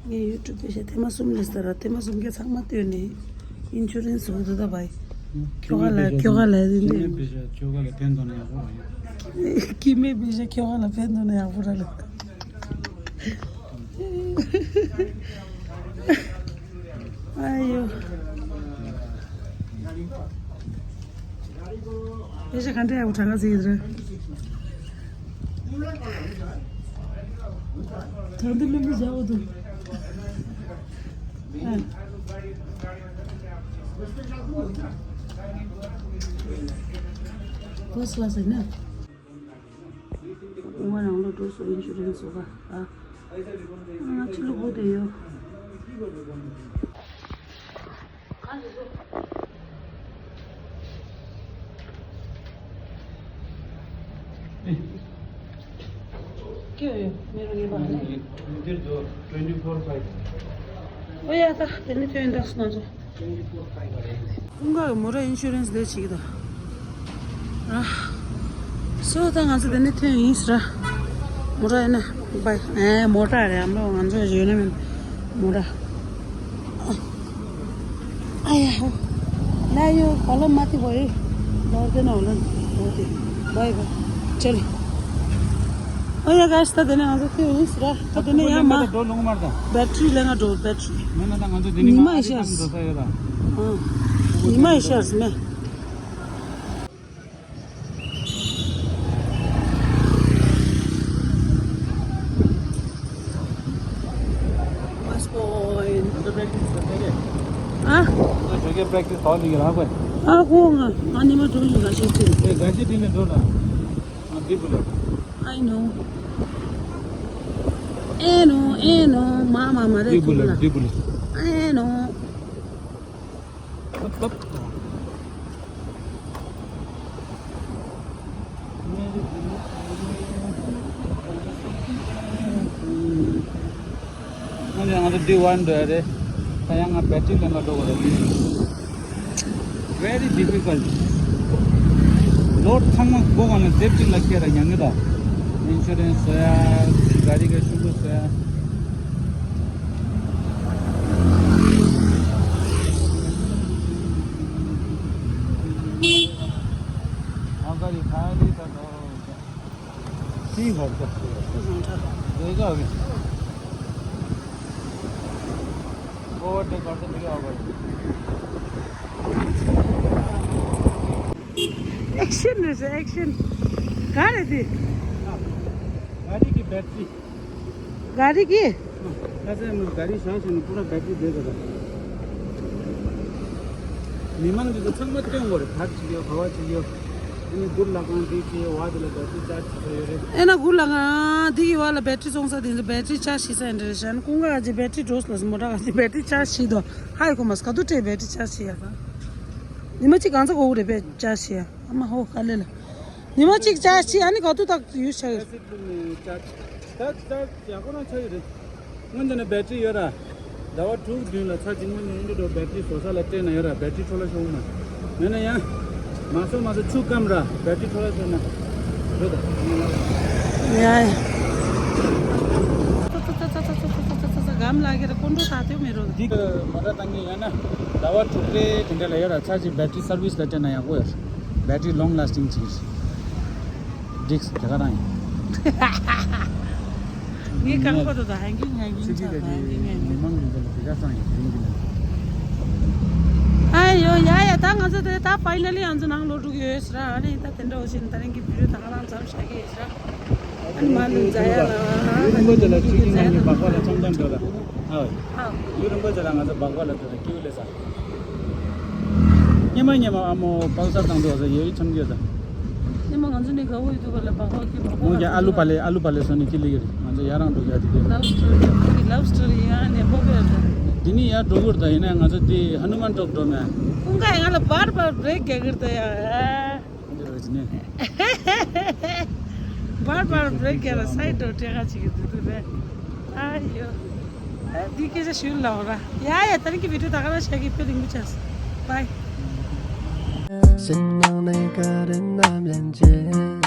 ངས་ཡུ་ཊུབ་པེ་ཤ་ཐེངས་མ་གསུམ་ལས་ཟེར་ར། ཐེངས་མ་གསུམ་གྱི་ཚང་མ་བཏོན་ནས་ཨིན་ཤུ་རན་སི་འོག་ཏུ་ད་བའི། ཁྱོ་ག་ལ་ཁྱོ་ག་ལ་ཡིན་ཏེ། ཁྱི་མེད་པེ་ཤ་ཁྱོ་ག་ལ་ཕན་ཐོགས་ན་ཡག་པོ་རེད། ཁྱི་མེད་པེ་ཤ་ཁྱོ་ག་ལ་ཕན་ཐོགས་ན་ཡག་པོ་ར་ལ། ཨ་ཡོ། པེ་ཤ་ག་འདྲ་ཡག་པོ་གྲངས་ཀ་ཟིག་རེད། ད་འདི་ལུམ་བུ་བཞག་འོ་འདུག་ཨ། ཕར་སི་ཀ་ལ་སི་ཡིན་ན། ང་རང་ལོ་འགྲོ་སོང་ཨིན་ཤུ་རན་སི་བཟོ་ག་ཨ། ང་ཕྱི་ལོ་སྒུག་བསྡད་ཡོད། ཀྱེ་ཡོད་མེ་རོ་ངེས་པ་ཧ་ལས། འདིར་འགྲོ། twenty four five། ཨོ་ཡ་ད་དེ་ནི་ཐོན་འདྲ་སོང་ང་ཚོ། ཀུན་དགའ་གི་མོ་ར་ཨིན་ཤུ་རན་སི་དེ་བྱེད་ཀྱི་འདུག་ཨ། སོ་ད་ང་ཚོ་དེ་ནས་ཐོན་ཡིན་ཟེར། མོ་ར་ཡིན་ན་བའི་ཨེ་མོ་ཊ་རེད། ཨ་མ་ལོ་ང་ཚོ་ཡོད་ན་མིན་མོ་ཊ། ཨ་ཡ་ཧོ། ལ་ཡོ་ཧོ་ལོ་མ་ཏི་བོ་ཡི། ལོར་དེ་ན་ཧོ་ལོ་ཧོ་དེ། བའི་བའི། ཅལ། ཨ་ཡ་ག་ཤི་ད་དེ་ནས་ང་ཚོ་ཐོན་ཡིན་ཟེར། ད་དེ་ནས་ཡང་མ། འགྲོ་ལུང་མར་ད། བེ་ཊི་རི་ལེན་ག་འགྲོ་བེ་ཊི་རི། མེད་ན་ད་ང་ཚོ་དེ་ནས་ཉི་མ་མ་ཨ་ཡི་རི་ཤར། ཐང་འགྲོ་ས་ཡོད་ད། ཨ། ཉི་མ་ཨི་ཤར་མེ། West Point. ཨ། ང་ཚོ་གི་པེ་རེག་ཊི་སི་ཧོལ་ལ་ཡོད་ར་གོ། ཨ་ཁོ་ང་ང་ཉི་མ་དྲུག་ལ་ང་ཤེས་ཏེ། ཨེ་ག་ཤེས་ཏེ་ནས་འགྲོ་ལ། ཨ་འདི་བུ་ལ། I know. ཨེ་ནོ་ཨེ་ནོ་མ་མ་མ་རེད། འདི་བུ་ལ་ཐུག་ལ། འདི་བུ་ལ། ཨེ་ནོ། ང་ཚོ་ང་ཚོ་འདི་བར་འགྲོ་ཡ་རེད། ད་ཡང་ང་བེ་ཊི་རི་ལེན་ག་འགྲོ་དགོས་རེད། Very difficult. ལོ་ཚང་མ་སྒོ་གང་ལ་དེབ་གཅིག་ལ་སྐྱེལ་ར་ཉང་གི་ད། ཨིན་ཤུ་རན་སི་བཟོ་ཡ། ག་རི་གི་ཤུ་གུ་བཟོ་ཡ། ཨ་ག་རི་ཁ་རི་ད་ད། ठीक हो गया। देखा अभी। ओवरटेक करते मेरे आवाज। एक्शन है सर, एक्शन। कहाँ रहती? गाड़ी की बैटरी। गाड़ी की? ཁ་སང་ངས་ག་རི་བཞག་བྱས་ནས་པུ་ར་བེ་ཊི་རི་བསྡད་ཡོད་ད། མི་མང་འདི་ཚོ་ཚང་མ་སྟོན་དགོས་རེད། བར་ཅིག་ཡོད། ག་བ་ཅིག་ཡོད། ཨ་ནི་གུར་ལ་ཁང་འདི་ཅིག་ཡོད། བར་དེ་ལ་བེ་ཊི་རི་ཅར་ཇི་བྱེད་ས་ཡོད་རེད། ཨེ་ན་གུར་ལ་ཁང་འདི་གི་བར་ལ་བེ་ཊི་རི་བཙོང་ས་དེ་ཚོ་བེ་ཊི་རི་ཅར་ཇི་བྱེད་ས་ཡིན་རེད་ཤག་ཨ་ནི་ཀུན་དགའ་ཨ་ཅེ་བེ་ཊི་རི་འགྲོ་སོང་ལ་མོ་ཊ་ག་ཅེ་བེ་ཊི་རི་ཅར་ཇི་བྱེད་དོ། ཧ་ཡི་གོ་མ་སོང་། ག་དུས་ཁྲིད་བེ་ཊི་རི་ཅར་ཇི་བྱེད་ཡ་ད། ཉི་མ་གཅིག་གང་ཚ་གོ་གི་རེད་བེ་ཊི་རི་ཅར་ཇི་བྱེད་ཡ། ཨ་མ་ཧོ་དཀའ་ལས་ལ། ཉི་མ་གཅིག་ཅར་ཇི་བྱེད་ཡ། ཨ་ནི་ག་དུས་ཐག་ཡུས་ཆགས་ཡོད་རེད། ད་ད་ཡག་པོ་རང་ཆགས་ཡོད་རེད། སྔོན་དེ་ནས་བེ་ཊི་རི་ཡོད་ར། ཟླ་བ་དྲུག་བདུན་ལ་ཚར་གཅིག་སྔོན་ནས་འདི་འགྲོ་བེ་ཊི་རི་བཟོ་ས་ལ་སྤྲད་ན་ཡོད་ར། བེ་ཊི་རི་འཕྲོ་བརླག་ཤོར་མ། མེད་ན་ཡང་། མ་བཟོ་མ་བཟོ་ཆུ་སྐམ་ར་བེ་ཊི་རི་འཕྲོ་བརླག་ཤོར་ན། འགྲོ་ད། ཡ་ཡ། སྒམ་ལ་གི་ར་ཀོན་ཀྲོལ་ད་ཐེབས་མེད་རོ། འདི་མོ་ཊ་བཏང་གི་ཡོད་ན། ཟླ་བ་དྲུག་རེ་དེ་འདྲ་ལ་ཡོད་ར། ཚར་གཅིག་བེ་ཊི་རི་སར་བིས་ལ་སྤྲད་ན་ཡག་པོ་ཡོད། བེ་ཊི་རི་ལོང་ལ་སི་ཊིང་ཅིག་རེད། འགྲིགས་དེ་ག་རང་ཡིན། ངས་རྐང་པ་དོ་དང་ཧན་གིང་ཧན་གིང་ཚིག་གི་ཆགས་ག་ཅི་ཧན་གིང་ཧན་མི་གིང་མང་གི་འདི་ལ་དེ་ག་ཚང་ཡིན་དེ་ཡིན་གི་ལ། ཨ་ཡོ་ཡ་ཡ། ད་ང་ཚོ་དེ་ད་ཕའི་ནལ་ལི་ང་ཚོ་ནང་ལོག་འགྲོ་གི་ཡོད་ཟེར། ཨ་ནི་ད་དེ་འདྲ་བོ་ཞིག་ད་རིང་གི་བི་ཌིའོ་ད་ག་རང་མཚམས་བཞག་གི་ཡོད་ཟེར། ཨ་ནི་མ་ནི་མཛའ་ཡ་ལ་ཡུལ་རིན་པོ་ཆེ་ལ་ཆུ་ཤིང་ནང་གི་སྦག་སྦག་ལ་ཚོང་དོན་འགྲོ་ལ། ཨ་ཡུལ་རིན་པོ་ཆེ་ལ་ང་ཚོ་སྦག་སྦག་ལ་འགྲོ་ལ་ཀིའུ་ལས་ས། ཉི་མ་ཉི་མ་ཨ་མོ་པག་ས་བཏང་འདུག་ཟེར་ཡོད་ཡོད་འཆམ་གྱི་ཡོད་ད། ཉི་མ་ང་ཚོ་ནི་དགའ་བོ་ཡོད་འདུག་ག་ལ་སྦག་སྦག་གི་སྦག་སྦག་མོ་གི་ཨ་ལུ་པ་ལེ་ཨ་ལུ་པ་ལེ་སོ་ནི་ཀི་ལི་གི་རེད། ང་ཚོ་ཡ་རང་འགྲོ་ག་དེ་གི། ལབ་སི་ཊོ་རི་ལབ་སི་ཊོ་རི་ཡ་ནས་ཧོ་གི་རེད། དེ་ནི་ཡ་འགྲོ་གི་རེད་ད། ཡིན་ན་ང་ཚོ་དེ་ཧ་ནུ་མན་ཊོག་འགྲོ་མེད། ཁོང་ག་ཡ་ང་ལ་བར་བར་བྲེག་རྒྱག་གི་རེད་ད་ཡ། འདི་རེད་ནི། བར་བར་བྲེག་རྒྱག་ལ་སའི་ཌི་རུ་སྤྲད་ག་ཅིག་གི་འདུག་འདུག་རེད། ཨ་ཡོ། ཨ་འདི་སྐད་ཆ་ཞུ་ལབ་ར། ཡ་ཡ། ད་རིང་གི་བི་ཌིའོ་ད་ག་རང་བྱ་གི། དཔེ་རིང་པོ་བྱས། བའི།